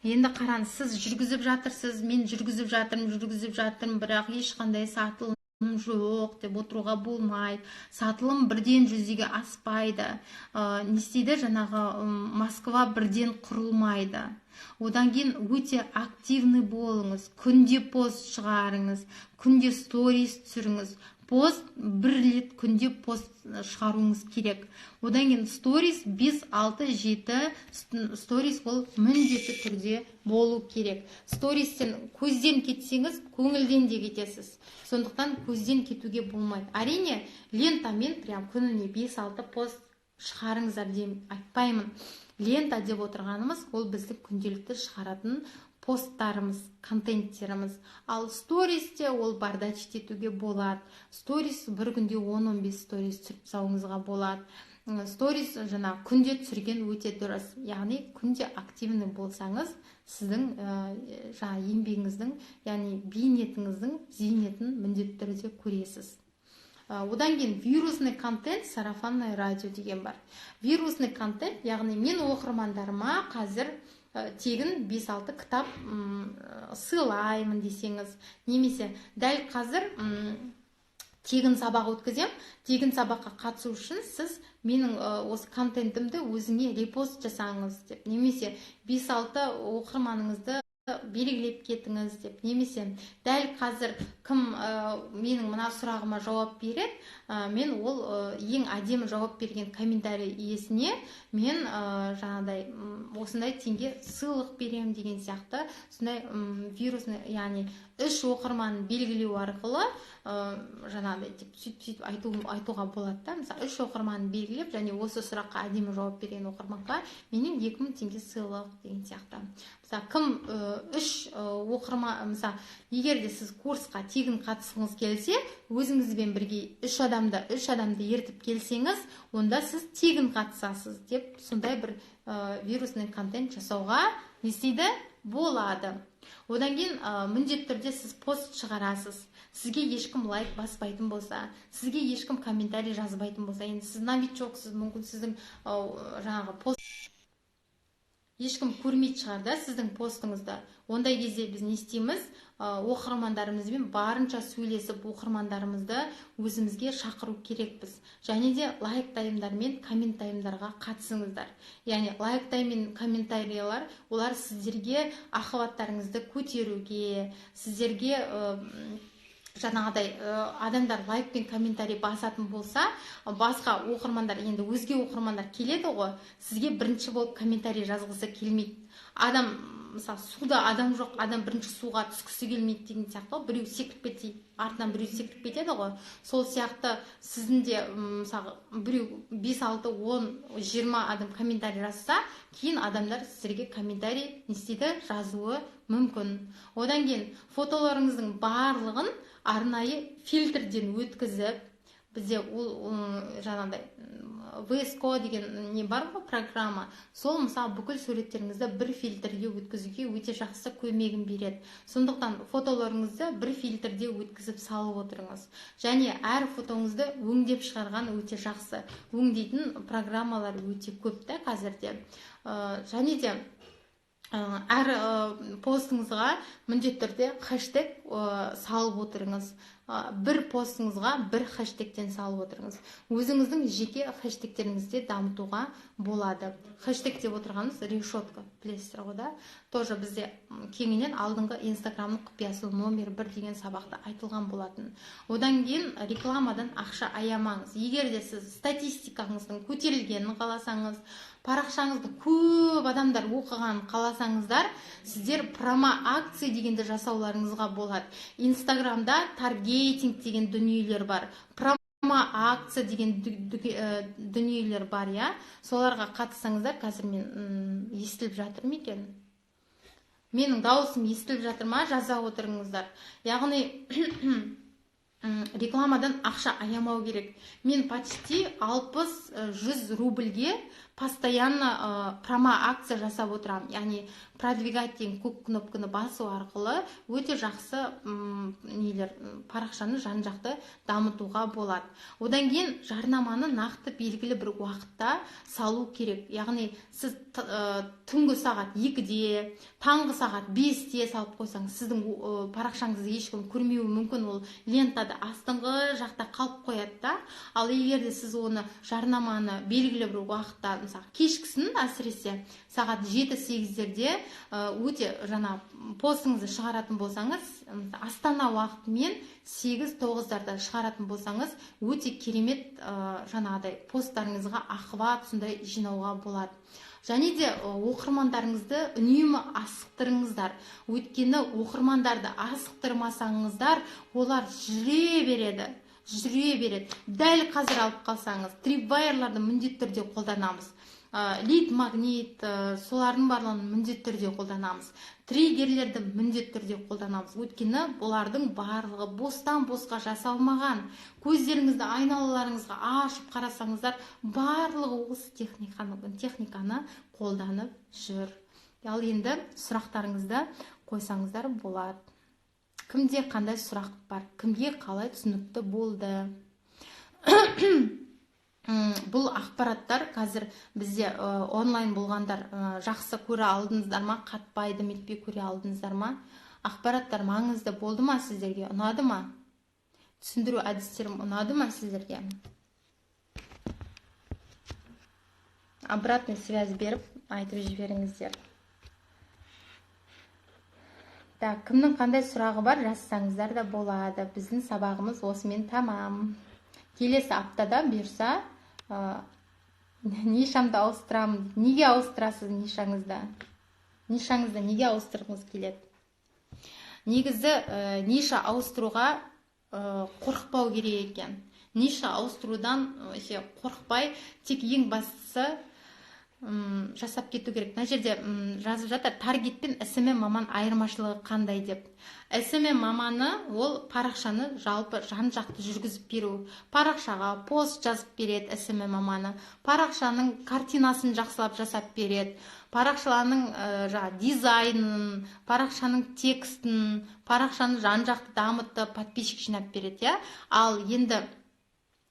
Енді қараңыз, сіз жүргізіп жатырсыз, мен жүргізіп жатырмын, жүргізіп жатырмын, бірақ ешқандай сатылым жоқ деп отыруға болмайды. Сатылым бірден жүзеге аспайды. Не істейді жаңағы, Москва бірден құрылмайды. Одан кейін өте активный болыңыз, күнде пост шығарыңыз, күнде сторис түсіріңіз. Пост бір рет күнде пост шығаруыңыз керек. Одан кейін сторис 5, 6, 7 сторис, ол міндетті түрде болу керек. Стористен, көзден кетсеңіз, көңілден де кетесіз, сондықтан көзден кетуге болмайды. Әрине, лентамен прям күніне 5-6 пост шығарыңыздар деп айтпаймын. Лента деп отырғанымыз ол біздің күнделікті шығаратын посттарымыз, контенттеріміз. Ал стористе ол бардачить етуге болады. Сторис бір күнде 10-15 сторис түсіріп тастауыңызға болады. Сторис жаңа күнде түсірген өте дұрыс, яғни күнде активный болсаңыз, сіздің жаңа еңбегіңіздің, яғни бейнетіңіздің зейнетін міндетті түрде көресіз. Одан кейін вирусный контент, сарафанное радио деген бар. Вирусный контент, яғни мен оқырмандарыма қазір тегін 5-6 кітап сыйлаймын десеңіз, немесе дәл қазір тегін сабақ өткізем, тегін сабаққа қатысу үшін сіз менің осы контентімді өзіңе репост жасаңыз деп, немесе 5-6 оқырманыңызды белгілеп кетіңіз деп, немесе дәл қазір кім менің мына сұрағыма жауап береді, мен ол ең әдемі жауап берген комментарий иесіне мен жаңағыдай осындай теңге сыйлық беремін деген сияқты. Сондай вирусный, яғни үш оқырманын белгілеу арқылы жаңағыдай деп сөйтіп сөйтіп айтуға болады да. Мысалы, үш оқырманын белгілеп және осы сұраққа әдемі жауап берген оқырманға менен 2000 теңге сыйлық деген сияқты. Мысалы, кім үш оқырман, мысалы, егер де сіз курсқа тегін қатысқыңыз келсе, өзіңізбен бірге үш адамды ертіп келсеңіз, онда сіз тегін қатысасыз деп, сондай бір вирусный контент жасауға не істейді, болады. Одан кейін міндетті түрде сіз пост шығарасыз. Сізге ешкім лайк баспайтын болса, сізге ешкім комментарий жазбайтын болса, енді сіз новичоксыз, мүмкін, сіздің жаңағы пост ешкім көрмейтін шығар да сіздің постыңызды. Ондай кезде біз не істейміз? Оқырмандарымызбен барынша сөйлесіп, оқырмандарымызды өзімізге шақыру керекпіз. Және де лайк таймдар мен комментарийдарға қатысыңыздар. Яғни лайк тайм мен комментарийлар, олар сіздерге охваттарыңызды көтеруге, сіздерге жаңағыдай адамдар лайк пен комментарий басатын болса, басқа оқырмандар, енді өзге оқырмандар келеді ғой, сізге бірінші болып комментарий жазғысы келмейді. Адам, мысалы, суда адам жоқ, адам бірінші суға түскісі келмейді деген сияқты ғой. Біреу секіріп кетсе, артынан біреу секіріп кетеді ғой. Сол сияқты сіздің де, мысалы, біреу 5, 6, 10, 20 адам комментарий жазса, кейін адамдар сіздерге комментарий не істейді, жазуы мүмкін. Одан кейін фотоларыңыздың барлығын арнайы фильтрден өткізіп, бізде ол жаңағыдай VSCO деген не бар ғой, программа. Сол, мысалы, бүкіл суреттеріңізді бір фильтрге өткізуге өте жақсы көмегін береді. Сондықтан фотоларыңызды бір фильтрде өткізіп салып отырыңыз және әр фотоңызды өңдеп шығарған өте жақсы. Өңдейтін программалар өте көп та қазірде. Және де әр постыңызға міндетті түрде хэштег салып отырыңыз. Бір постыңызға бір хэштегтен салып отырыңыз. Өзіңіздің жеке хэштегтеріңізді дамытуға болады. Хэштег деп отырғанымыз решетка, білесіздер ғой да? Тоже бізде кеңінен алдыңғы Инстаграмның құпиясы номер 1 деген сабақта айтылған болатын. Одан кейін рекламадан ақша аямаңыз. Егер де сіз статистикаңыздың көтерілгенін қаласаңыз, парақшаңызды көп адамдар оқығанын қаласаңыздар, сіздер промо-акция дегенді жасауларыңызға болады. Инстаграмда таргетинг деген дүниелер бар, промо-акция деген дүниелер бар, иә. Соларға қатыссаңыздар, қазір мен естіліп жатыр ма екен? Менің дауысым естіліп жатыр ма? Жаза отырыңыздар. Яғни рекламадан ақша аямау керек. Мен почти 60-100 рубльге постоянно промо-акция жасап отырамын. Яғни продвигать деген көк кнопканы басу арқылы өте жақсы нелер, парақшаны жан-жақты дамытуға болады. Одан кейін жарнаманы нақты белгілі бір уақытта салу керек. Яғни сіз түнгі сағат 2-де, таңғы сағат 5-те салып қойсаңыз, сіздің парақшаңызды ешкім көрмеуі мүмкін, ол лентада астыңғы жақта қалып қояды да. Ал егер де сіз оны жарнаманы белгілі бір уақытта, мысалы кешкісін, әсіресе сағат 7-8-дерде өте жаңа постыңызды шығаратын болсаңыз, Астана уақытымен 8-9-дарда шығаратын болсаңыз, өте керемет жаңағыдай посттарыңызға охват сондай жинауға болады. Және де оқырмандарыңызды үнемі асықтырыңыздар. Өйткені оқырмандарды асықтырмасаңыздар, олар жүре береді, жүре береді. Дәл қазір алып қалсаңыз, трипвайрларды міндетті түрде қолданамыз. Лид магнит, солардың барлығын міндетті түрде қолданамыз. Триггерлерді міндетті түрде қолданамыз. Өйткені бұлардың барлығы бостан босқа жасалмаған. Көздеріңізді айналаларыңызға ашып қарасаңыздар, барлығы осы техниканы қолданып жүр. Ал енді сұрақтарыңызды қойсаңыздар болады. Кімде қандай сұрақ бар? Кімге қалай түсінікті болды? Бұл ақпараттар қазір бізде онлайн болғандар жақсы көре алдыңыздар ма? Қатпайды, метпей көре алдыңыздар ма? Ақпараттар маңызды болды ма сіздерге? Ұнады ма? Түсіндіру әдістерім ұнады ма сіздерге? Обратный связь беріп айтып жіберіңіздер. Так, кімнің қандай сұрағы бар, жазсаңыздар да болады. Біздің сабағымыз осымен тамам. Келесі аптада бұйырса, нишамды ауыстырамын. Неге ауыстырасыз нишаңызды? Нишаңызды неге ауыстырғыңыз келеді? Негізі ниша ауыстыруға қорықпау керек екен. Ниша ауыстырудан вообще қорықпай, тек ең бастысы жасап кету керек. Мына жерде жазып жатыр, таргет пен SMM маман айырмашылығы қандай деп. SMM маманы ол парақшаны жалпы жан-жақты жүргізіп беру. Парақшаға пост жазып береді SMM маманы. Парақшаның картинасын жақсылап жасап береді. Парақшаның жаңа дизайнын, парақшаның текстін, парақшаны жан-жақты дамытып, подписчик жинап береді, иә. Ал енді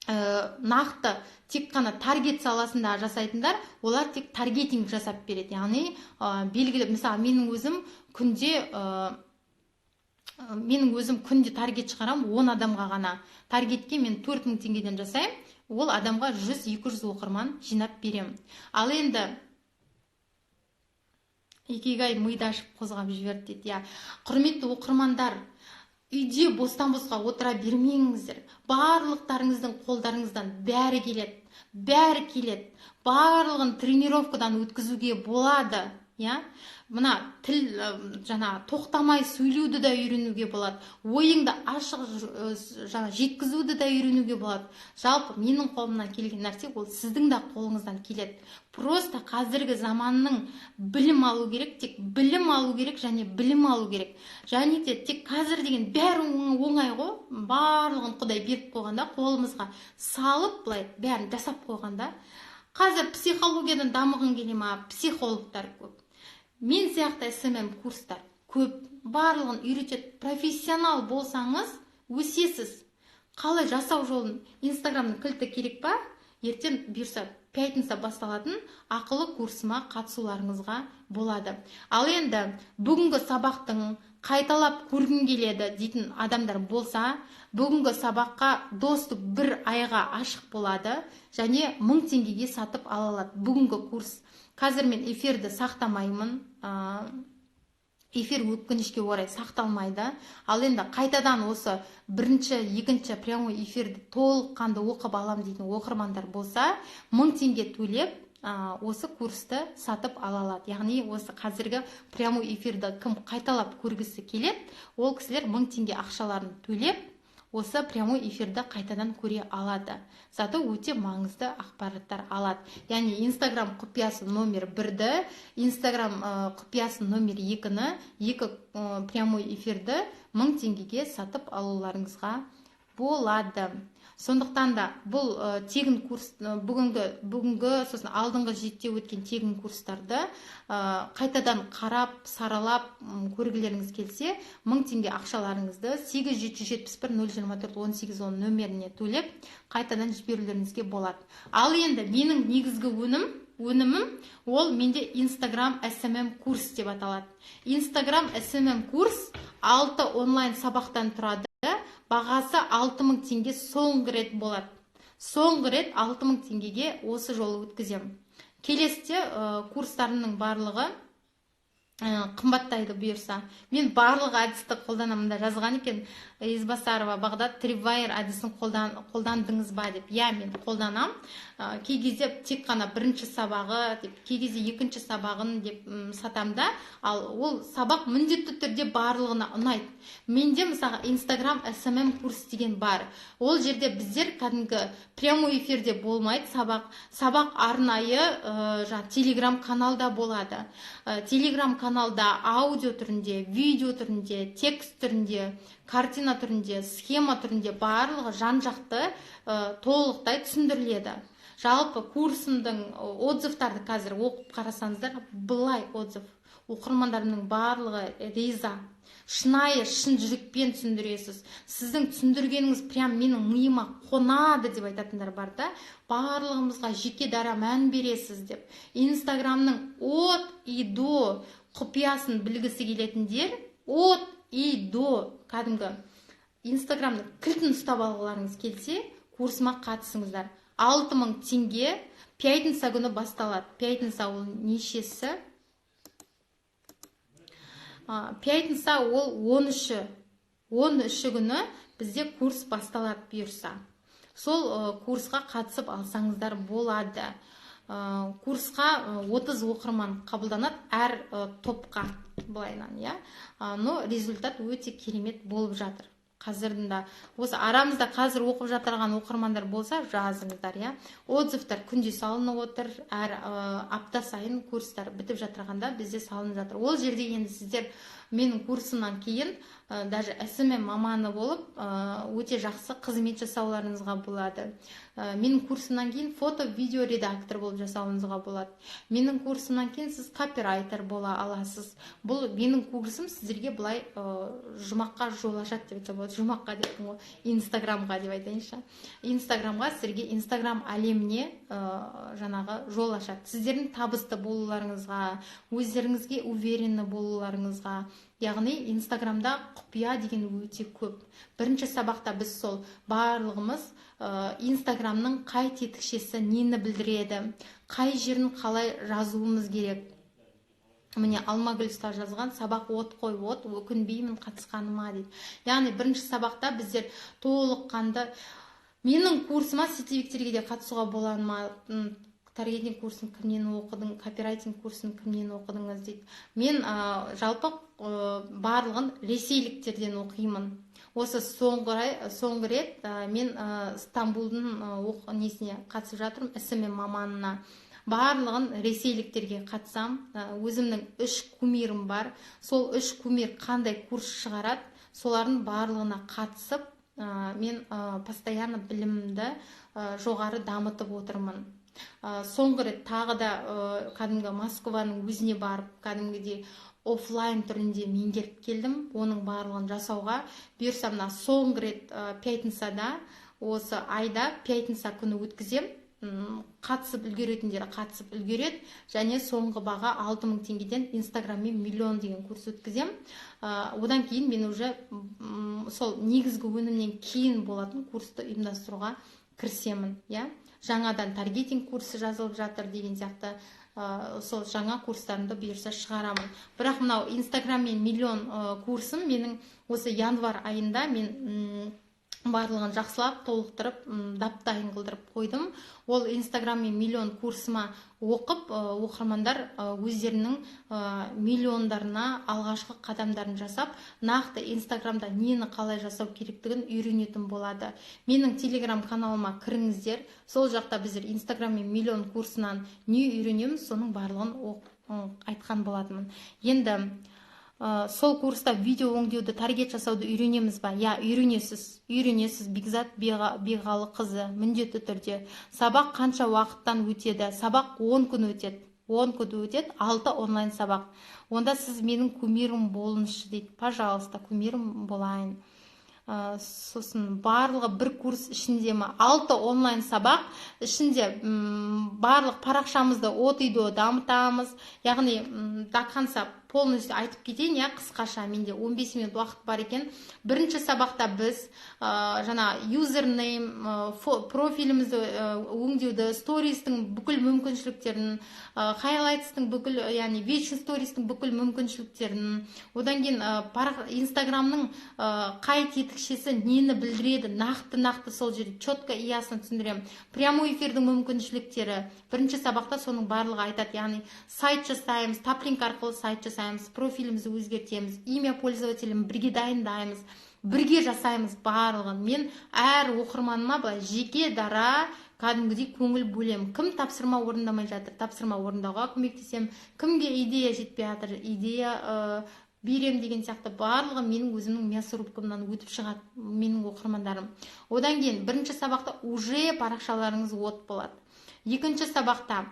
нақты тек қана таргет саласында жасайтындар, олар тек таргетинг жасап береді. Яғни белгілі, мысалы, менің өзім күнде таргет шығарамын 10 адамға ғана. Таргетке мен 4000 теңгеден жасаймын, ол адамға 100-200 оқырман жинап беремін. Ал енді икигай миды ашып қозғап жіберді дейді. Иә, құрметті оқырмандар, үйде бостан-босқа отыра бермеңіздер. Барлықтарыңыздың қолдарыңыздан бәрі келеді, бәрі келеді. Барлығын тренировкадан өткізуге болады. Иә? Мына тіл, жаңа тоқтамай сөйлеуді де үйренуге болады. Ойыңды ашық жаңа жеткізуді де үйренуге болады. Жалпы менің қолымнан келген нәрсе ол сіздің де қолыңыздан келеді. Просто қазіргі заманның білім алу керек, тек білім алу керек және білім алу керек. Және де тек қазір деген бәрі оңай ғой. Барлығын Құдай беріп қойғанда, қолымызға салып былай бәрін жасап қойғанда. Қазір психологиядан дамығың келе ма? Психологтар көп. Мен сияқты SMM курстар көп, барлығын үйретеді. Профессионал болсаңыз, өсесіз. Қалай жасау жолын, Инстаграмның кілті керек па? Ертең бұйырса пятница басталатын ақылы курсыма қатысуларыңызға болады. Ал енді бүгінгі сабақтың Қайталап көргім келеді дейтін адамдар болса, бүгінгі сабаққа доступ бір айға ашық болады және 1000 теңгеге сатып ала алады бүгінгі курс. Қазір мен эфирді сақтамаймын, эфир, өкінішке орай, сақталмайды. Ал енді қайтадан осы бірінші, екінші прямой эфирді толыққанды оқып алам дейтін оқырмандар болса, 1000 теңге төлеп, осы курсты сатып ала алады. Яғни осы қазіргі прямой эфирді кім қайталап көргісі келеді, ол кісілер 1000 теңге ақшаларын төлеп, осы прямой эфирді қайтадан көре алады. Зато өте маңызды ақпараттар алады. Яғни Инстаграм құпиясы номер бірді, Инстаграм құпиясы номер екіні, екі прямой эфирді 1000 теңгеге сатып алуларыңызға болады. Сондықтан да бұл тегін курс, бүгінгі, сосын алдыңғы жетте өткен тегін курстарды қайтадан қарап, саралап көргілеріңіз келсе, 1000 теңге ақшаларыңызды 8771 024 18 10 нөміріне төлеп, қайтадан жіберулеріңізге болады. Ал енді менің негізгі өнімім ол менде Инстаграм SMM курс деп аталады. Инстаграм SMM курс алты онлайн сабақтан тұрады, бағасы 6000 теңге. Соңғы рет болады, соңғы рет 6000 теңгеге осы жолы өткіземін. Келесіде курстарымның барлығы қымбаттайды бұйырса. Мен барлық әдісті қолданамын да. Жазған екен Избасарова Бағдат: «Трипвайр әдісін қолдандыңыз ба?» – деп. Иә, мен қолданам. Кей кезде тек қана бірінші сабағы деп, кей кезде екінші сабағын деп сатам да. Ал ол сабақ міндетті түрде барлығына ұнайды. Менде, мысалға, Инстаграм SMM курс деген бар. Ол жерде біздер кәдімгі прямой эфирде болмайды сабақ. Сабақ арнайы жаңағы Телеграм каналда болады. Телеграм каналда аудио түрінде, видео түрінде, текст түрінде, картина түрінде, схема түрінде, барлығы жан жақты, толықтай түсіндіріледі. Жалпы курсымдың отзывтарды қазір оқып қарасаңыздар, былай отзыв, оқырмандарымның барлығы риза: «Шынайы, шын жүрекпен түсіндіресіз, сіздің түсіндіргеніңіз прям менің миыма қонады», – деп айтатындар бар да. «Барлығымызға жеке дара мән бересіз», – деп. Инстаграмның от и до құпиясын білгісі келетіндер, от и до кәдімгі Инстаграмның кілтін ұстап алғыларыңыз келсе, курсыма қатысыңыздар. 6000 теңге. Пятница күні басталады. Пятница ол нешесі? Пятница ол 13-і. 13-і күні бізде курс басталады бұйырса. Сол курсқа қатысып алсаңыздар болады. Курсқа 30 оқырман қабылданады әр топқа былайынан, иә. Но результат өте керемет болып жатыр. Қазірдің да осы арамызда қазір оқып жатырған оқырмандар болса, жазыңыздар, иә. Отзывтар күнде салынып отыр. Әр апта сайын курстар бітіп жатырғанда бізде салынып жатыр. Ол жерде енді сіздер менің курсымнан кейін даже SMM маманы болып, өте жақсы қызмет жасауларыңызға болады. Менің курсымнан кейін фото, видео редактор болып жасауыңызға болады. Менің курсымнан кейін сіз копирайтер бола аласыз. Бұл менің курсым сіздерге былай жұмаққа жол ашады деп айтса болады. Жұмаққа деппін ғой, Инстаграмға деп айтайыншы. Инстаграмға, сіздерге, Инстаграм әлеміне жаңағы жол ашады. Сіздердің табысты болуларыңызға, өздеріңізге уверенный болуларыңызға. Яғни Инстаграмда құпия деген өте көп. Бірінші сабақта біз сол барлығымыз Инстаграмның қай тетікшесі нені білдіреді, қай жерін қалай жазуымыз керек. Міне, Алмагүл ұстаз жазған: «Сабақ от қой, от, өкінбеймін қатысқаныма», – дейді. Яғни бірінші сабақта біздер толыққанды. Менің курсыма сетевиктерге де қатысуға бола ма? «Таргетинг курсын кімнен оқыдың, копирайтинг курсын кімнен оқыдыңыз?» – дейді. Мен жалпы барлығын ресейліктерден оқимын. Осы соңғы рет мен Стамбулдың несіне қатысып жатырмын, СММ маманына. Барлығын ресейліктерге қатысам. Өзімнің үш кумирім бар. Сол үш кумир қандай курс шығарады, солардың барлығына қатысып, мен постоянно білімімді жоғары дамытып отырмын. Соңғы рет тағы да кәдімгі Москваның өзіне барып, кәдімгідей офлайн түрінде меңгеріп келдім. Оның барлығын жасауға бұйырса, мына соңғы рет пятницада, осы айда пятница күні өткізем. Қатысып үлгеретіндері қатысып үлгереді. Және соңғы баға 6000 теңгеден Инстаграммен миллион деген курс өткіземін. Одан кейін мен уже сол негізгі өнімнен кейін болатын курсты ұйымдастыруға кірісемін, иә. Жаңадан таргетинг курсы жазылып жатыр деген сияқты, сол жаңа курстарымды бұйырса шығарамын. Бірақ мынау Инстаграммен миллион курсым менің осы январь айында мен барлығын жақсылап толықтырып, дап дайын қылдырып қойдым. Ол Инстаграммен миллион курсыма оқып, оқырмандар өздерінің миллиондарына алғашқы қадамдарын жасап, нақты Инстаграмда нені қалай жасау керектігін үйренетін болады. Менің Телеграм каналыма кіріңіздер, сол жақта біздер Инстаграммен миллион курсынан не үйренеміз, соның барлығын айтқан болатынмын. Енді сол курста видео өңдеуді, таргет жасауды үйренеміз ба? Иә, үйренесіз, үйренесіз, Бекзат Беғалы қызы, міндетті түрде. Сабақ қанша уақыттан өтеді? Сабақ 10 күн өтеді, 10 күн өтеді, 6 онлайн сабақ. Онда сіз менің кумирім болыңызшы дейді. Пожалуйста, кумирім болайын. Сосын барлығы бір курс ішінде ма? Алты онлайн сабақ ішінде барлық парақшамызды от и до дамытамыз, яғни до конца полностью айтып кетейін, иә, қысқаша, менде 15 минут уақыт бар екен. Бірінші сабақта біз жаңа юзернейм, профилімізді өңдеуді, стористің бүкіл мүмкіншіліктерін, хайлайтстың бүкіл, яғни вечный стористің бүкіл мүмкіншіліктерін, одан кейін Инстаграмның қай тетікшесі нені білдіреді, нақты нақты сол жерде четко и ясно түсіндіремін. Прямой эфирдің мүмкіншіліктері, бірінші сабақта соның барлығы айтады. Яғни сайт жасаймыз, Таплинк арқылы сайт жасаймыз, профилімізді өзгертеміз, имя пользователін бірге дайындаймыз, бірге жасаймыз барлығын. Мен әр оқырманыма былай жеке дара кәдімгідей көңіл бөлемін. Кім тапсырма орындамай жатыр, тапсырма орындауға көмектесемін, кімге идея жетпей жатыр, идея берем деген сияқты. Барлығы менің өзімнің мясорубкамнан өтіп шығады менің оқырмандарым. Одан кейін бірінші сабақта уже парақшаларыңыз от болады. Екінші сабақта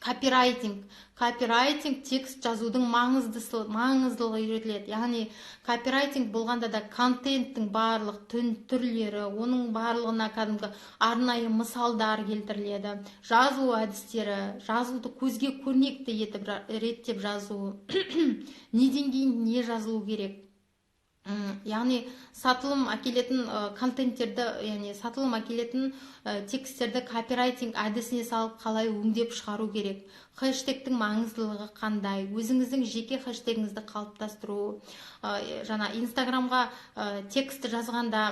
копирайтинг, копирайтинг, текст жазудың маңыздылығы үйретіледі. Яғни копирайтинг болғанда да контенттің барлық түрлері, оның барлығына кәдімгі арнайы мысалдар келтіріледі, жазу әдістері, жазуды көзге көрнекті етіп реттеп жазу, неден кейін не жазылу керек, яғни сатылым әкелетін контенттерді, яғни сатылым әкелетін тексттерді копирайтинг әдісіне салып қалай өңдеп шығару керек, хэштегтің маңыздылығы қандай, өзіңіздің жеке хэштегіңізді қалыптастыру, жаңа Инстаграмға текст жазғанда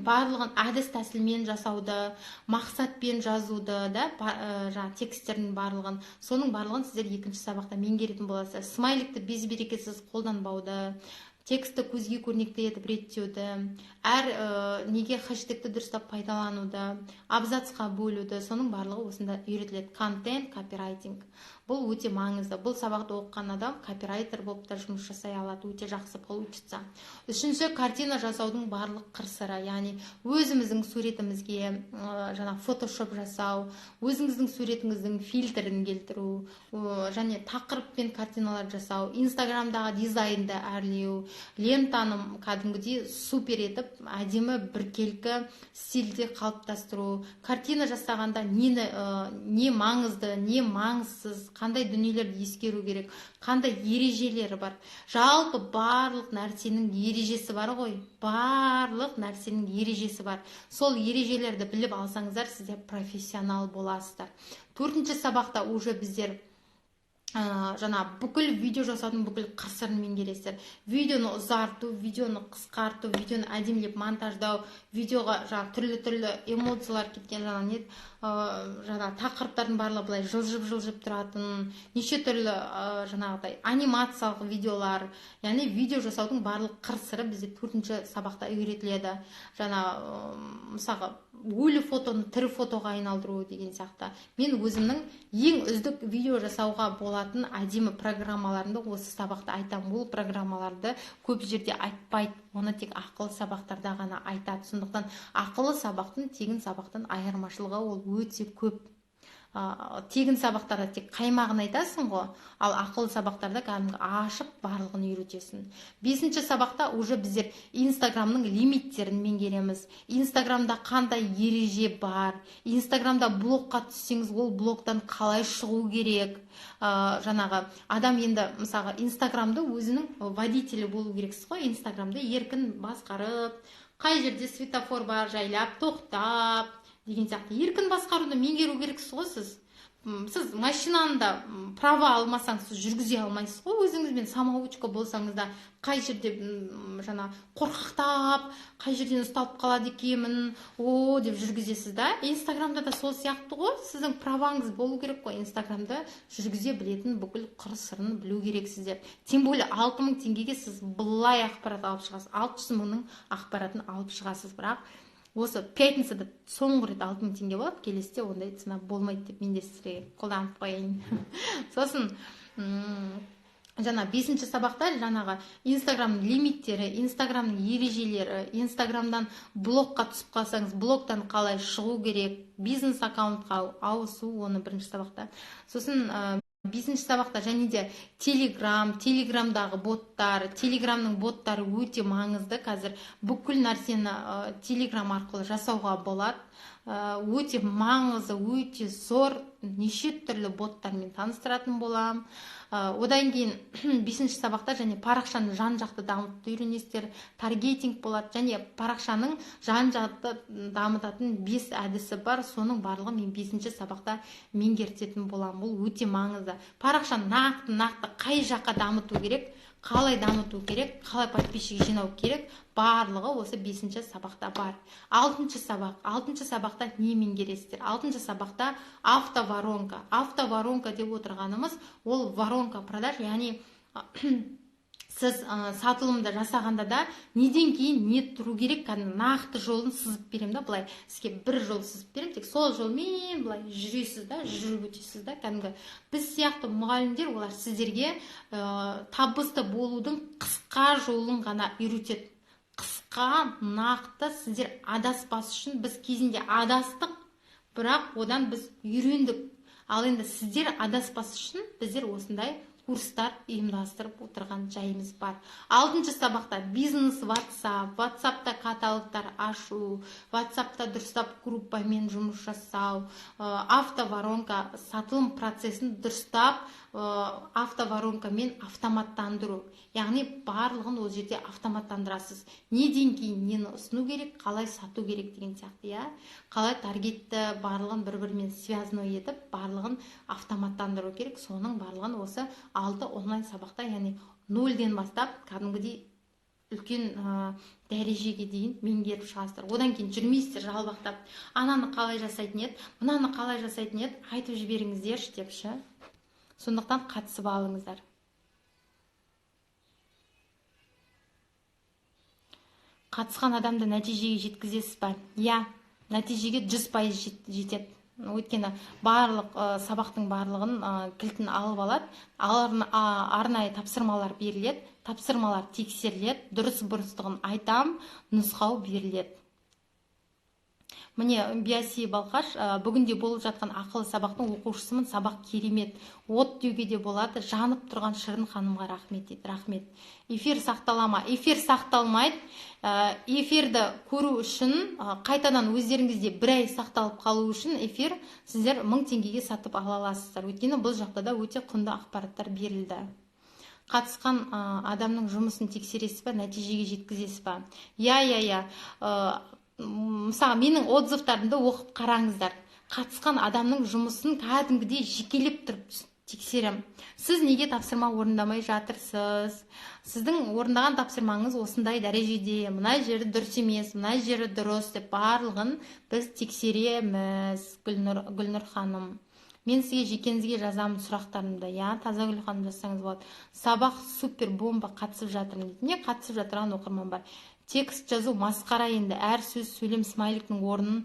барлығын әдіс тәсілмен жасауды, мақсатпен жазуды да, жаңа тексттердің барлығын, соның барлығын сіздер екінші сабақта меңгеретін боласыздар. Смайликті безберекетсіз қолданбауды, текстті көзге көрнекті етіп реттеуді, әр неге хэштегті дұрыстап пайдалануды, абзацқа бөлуді, соның барлығы осында үйретіледі. Контент, копирайтинг, бұл өте маңызды. Бұл сабақты оқыған адам копирайтер болып та жұмыс жасай алады, өте жақсы получится. Үшінші, картина жасаудың барлық қыр сыры, яғни өзіміздің суретімізге жаңа фотошоп жасау, өзіңіздің суретіңіздің фильтрін келтіру, және тақырыппен картиналар жасау, Инстаграмдағы дизайнды әрлеу, лентаны кәдімгідей супер етіп әдемі біркелкі стильде қалыптастыру, картина жасағанда нені, не маңызды, не маңызсыз, қандай дүниелерді ескеру керек, қандай ережелері бар. Жалпы барлық нәрсенің ережесі бар ғой, барлық нәрсенің ережесі бар. Сол ережелерді біліп алсаңыздар, сіздер профессионал боласыздар. Төртінші сабақта уже біздер жаңа бүкіл видео жасаудың бүкіл қыр сырын меңгересіздер: видеоны ұзарту, видеоны қысқарту, видеоны әдемілеп монтаждау, видеоға жаңа түрлі түрлі эмоциялар кеткен, жаңа не, жаңа тақырыптардың барлығы былай жылжып жылжып тұратын, неше түрлі жаңағыдай анимациялық видеолар, яғни видео жасаудың барлық қыр сыры бізде төртінші сабақта үйретіледі. Жаңа мысалға, өлі фотоны тірі фотоға айналдыру деген сияқты. Мен өзімнің ең үздік видео жасауға болатын әдемі программаларымды осы сабақта айтамын. Ол программаларды көп жерде айтпайды, оны тек ақылы сабақтарда ғана айтады. Сондықтан ақылы сабақтың тегін сабақтан айырмашылығы ол өте көп. Тегін сабақтарда тек қаймағын айтасың ғой, ал ақылы сабақтарда кәдімгі ашып барлығын үйретесің. 5-ші сабақта уже біздер Инстаграмның лимиттерін меңгереміз. Инстаграмда қандай ереже бар, Инстаграмда блокқа түссеңіз, ол блоктан қалай шығу керек. Жаңағы адам енді мысалға Инстаграмды өзінің водителі болу керексіз ғой, Инстаграмды еркін басқарып, қай жерде светофор бар, жайлап тоқтап деген сияқты еркін басқаруды меңгеру керексіз ғой сіз. Сіз машинаны да права алмасаңыз, сіз жүргізе алмайсыз ғой, өзіңізбен самоучка болсаңыз да, қай жерде жаңа қорқақтап, қай жерден ұсталып қалады екенмін, о деп жүргізесіз да. Инстаграмда да сол сияқты ғой, сіздің праваңыз болу керек қой, Инстаграмды жүргізе білетін бүкіл қыр-сырын білу керексіздер. Тем более 6000 теңгеге сіз былай ақпарат алып шығасыз, 600 мыңның ақпаратын алып шығасыз. Бірақ осы пятницада соңғы рет 6000 теңге болады, келесіде ондай цена болмайды деп мен де сіздерге қолданып қояйын. Сосын жаңа 5-ші сабақта жаңағы Инстаграмның лимиттері, Инстаграмның ережелері, Инстаграмдан блокқа түсіп қалсаңыз, блоктан қалай шығу керек, бизнес аккаунтқа ауысу, оны 1-ші сабақта. Сосын 5-ші сабақта және де Телеграм, Телеграмдағы боттар, Телеграмның боттары өте маңызды. Қазір бүкіл нәрсені Телеграм арқылы жасауға болады. Өте маңызды, өте зор, неше түрлі боттармен таныстыратын боламын. Одан кейін 5-ші сабақта және парақшаны жан-жақты дамытуды үйренесіздер, таргетинг болады және парақшаның жан-жақты дамытатын 5 әдісі бар, соның барлығын мен 5-ші сабақта меңгертетін боламын. Бұл өте маңызды. Парақшаны нақты қай жаққа дамыту керек, қалай дамыту керек, қалай подписчик жинау керек, барлығы осы 5-ші сабақта бар. 6-шы сабақ. 6-шы сабақта не меңгересіздер? 6-шы сабақта автоворонка. Автоворонка деп отырғанымыз ол воронка продаж, яғни сіз сатылымды жасағанда да неден кейін не тұру керек, кәдімгі нақты жолын сызып беремін да, былай сізге бір жол сызып беремін, тек сол жолмен былай жүресіз да, жүріп өтесіз да. Кәдімгі біз сияқты мұғалімдер, олар сіздерге табысты болудың қысқа жолын ғана үйретеді. Қысқа, нақты, сіздер адаспас үшін. Біз кезінде адастық, бірақ одан біз үйрендік. Ал енді сіздер адаспас үшін біздер осындай курстар ұйымдастырып отырған жайымыз бар. 6-шы сабақта бизнес WhatsApp, WhatsAppта каталогтар ашу, WhatsAppта дұрыстап группамен жұмыс жасау, автоворонка, сатылым процесін дұрыстап автоворонкамен автоматтандыру. Яғни барлығын ол жерде автоматтандырасыз. Неден кейін нені ұсыну керек, қалай сату керек деген сияқты, иә? Қалай таргетті барлығын бір-бірімен связано етіп, барлығын автоматтандыру керек. Соның барлығын осы 6 онлайн сабақта, яғни 0-ден бастап кәдімгідей үлкен дәрежеге дейін меңгеріп шығасыздар. Одан кейін жүрмейсіздер жалбақтап, ананы қалай жасайтын еді, мынаны қалай жасайтын еді, айтып жіберіңіздерші деп ше. Сондықтан қатысып алыңыздар. Қатысқан адамды нәтижеге жеткізесіз ба? Иә, нәтижеге 100% жетеді. Өйткені барлық сабақтың барлығын кілтін алып алады, арнайы тапсырмалар беріледі, тапсырмалар тексеріледі, дұрыс бұрыстығын айтам, нұсқау беріледі. Міне, Биаси Балқаш, бүгінде болып жатқан ақылы сабақтың оқушысымын, сабақ керемет, от деуге де болады, жанып тұрған Шырын ханымға рахмет дейді. Рахмет. Эфир сақтала ма? Эфир сақталмайды. Эфирді көру үшін, қайтадан өздеріңізде бір ай сақталып қалу үшін эфир сіздер 1000 теңгеге сатып ала аласыздар. Өйткені бұл жақта да өте құнды ақпараттар берілді. Қатысқан адамның жұмысын тексересіз ба, нәтижеге жеткізесіз ба? Иә, иә, иә. Мысалы, менің отзывтарымды оқып қараңыздар. Қатысқан адамның жұмысын кәдімгідей жекелеп тұрып тексерем. Сіз неге тапсырма орындамай жатырсыз? Сіздің орындаған тапсырмаңыз осындай дәрежеде, мына жері дұрыс емес, мына жері дұрыс деп барлығын біз тексереміз. Гүлнұр ханым, мен сізге жекеңізге жазамын сұрақтарымды, иә, Тазагүл ханым жазсаңыз болады. Сабақ супер бомба, қатысып жатырмын дейді. Не қатысып жатырған оқырман бар. Текст жазу масқара енді, әр сөз сөйлем смайликтің орнын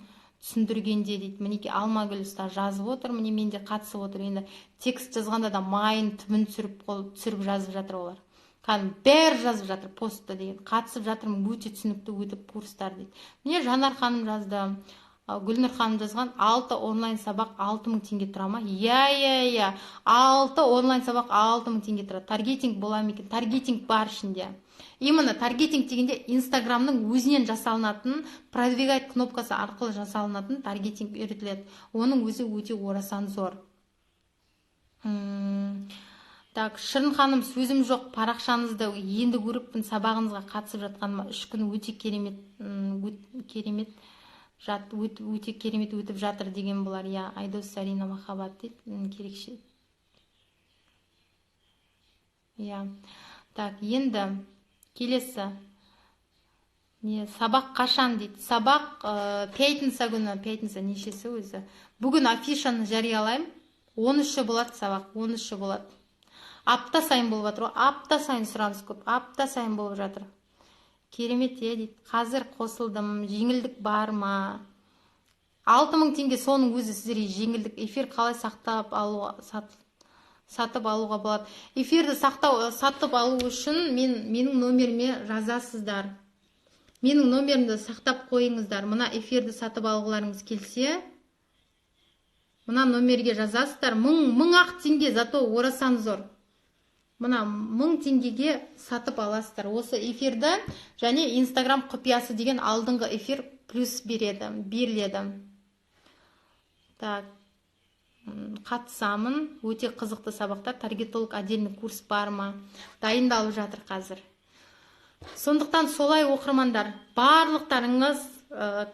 түсіндіргенде дейді. Мінекей Алмагүл ұста жазып отыр, міне мен де қатысып отыр. Енді текст жазғанда да майын түбін түсіріп жазып жатыр олар. Кәдімгі бәрі жазып жатыр постта деген. Қатысып жатырмын, өте түсінікті өтіп курстар дейді. Міне Жанар ханым жазды. Гүлнұр ханым жазған: «Алты онлайн сабақ 6000 теңге тұра ма?» Иә, алты онлайн сабақ 6000 теңге тұрады. Таргетинг бола ма екен? Таргетинг бар ішінде. Именно таргетинг дегенде Инстаграмның өзінен жасалынатын, «Продвигать» кнопкасы арқылы жасалынатын таргетинг үйретіледі. Оның өзі өте орасан зор. Так, Шырын ханым, сөзім жоқ, парақшаңызды енді көріппін. Сабағыңызға қатысып жатқаныма 3 күн, өте керемет, керемет жат, өте керемет өтіп жатыр деген болар, иә. Айдос, Зарина, махаббат дейді, керекше, иә. Так, енді келесі не, сабақ қашан дейді. Сабақ пятница күні. Пятница нешесі өзі? Бүгін афишаны жариялаймын, 13-і болады сабақ, 13-і болады. Апта сайын болып жатыр ғой, апта сайын сұраныс көп, апта сайын болып жатыр. Керемет, иә, дейді. Қазір қосылдым, жеңілдік бар ма? 6000 теңге, соның өзі сіздерге жеңілдік. Эфир қалай сақтап алу, сатып алуға болады? Эфирді сақтау, сатып алу үшін менің номеріме жазасыздар. Менің номерімді сақтап қойыңыздар. Мына эфирді сатып алғыларыңыз келсе, мына номерге жазасыздар. 1000 ақ теңге, зато орасан зор. Мына 1000 теңгеге сатып аласыздар осы эфирді және «Инстаграм құпиясы» деген алдыңғы эфир плюс береді, беріледі. Так, қатысамын, өте қызықты сабақтар. Таргетолог отдельный курс бар ма? Дайындалып жатыр қазір. Сондықтан солай, оқырмандар, барлықтарыңыз,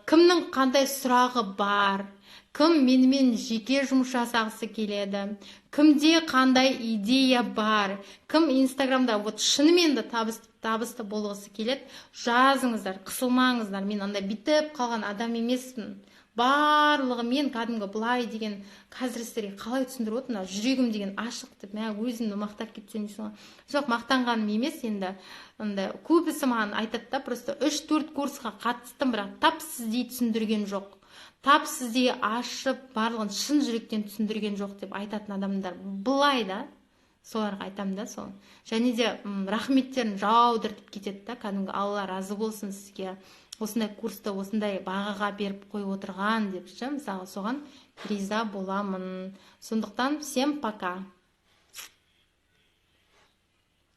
кімнің қандай сұрағы бар, кім менімен жеке жұмыс жасағысы келеді, кімде қандай идея бар, кім Инстаграмда вот шынымен де табысты болғысы келеді, жазыңыздар, қысылмаңыздар. Мен андай бүйтіп қалған адам емеспін. Барлығымен кәдімгі былай деген, қазір сіздерге қалай түсіндіріп отырмын, мына жүрегім деген ашық деп, мә, өзімді мақтап кетсем дейсің ғой. Жоқ, мақтанғаным емес енді. Андай көбісі маған айтады да, просто үш төрт курсқа қатыстым, бірақ тап сіздей түсіндірген жоқ, тап сіздей ашып, барлығын шын жүректен түсіндірген жоқ деп айтатын адамдар былай да, соларға айтамын да сол. Және де рахметтерін жаудыртып кетеді да, кәдімгі «Алла разы болсын сізге, осындай курсты осындай бағаға беріп қойып отырған» деп ше, мысалы, соған риза боламын. Сондықтан всем пока.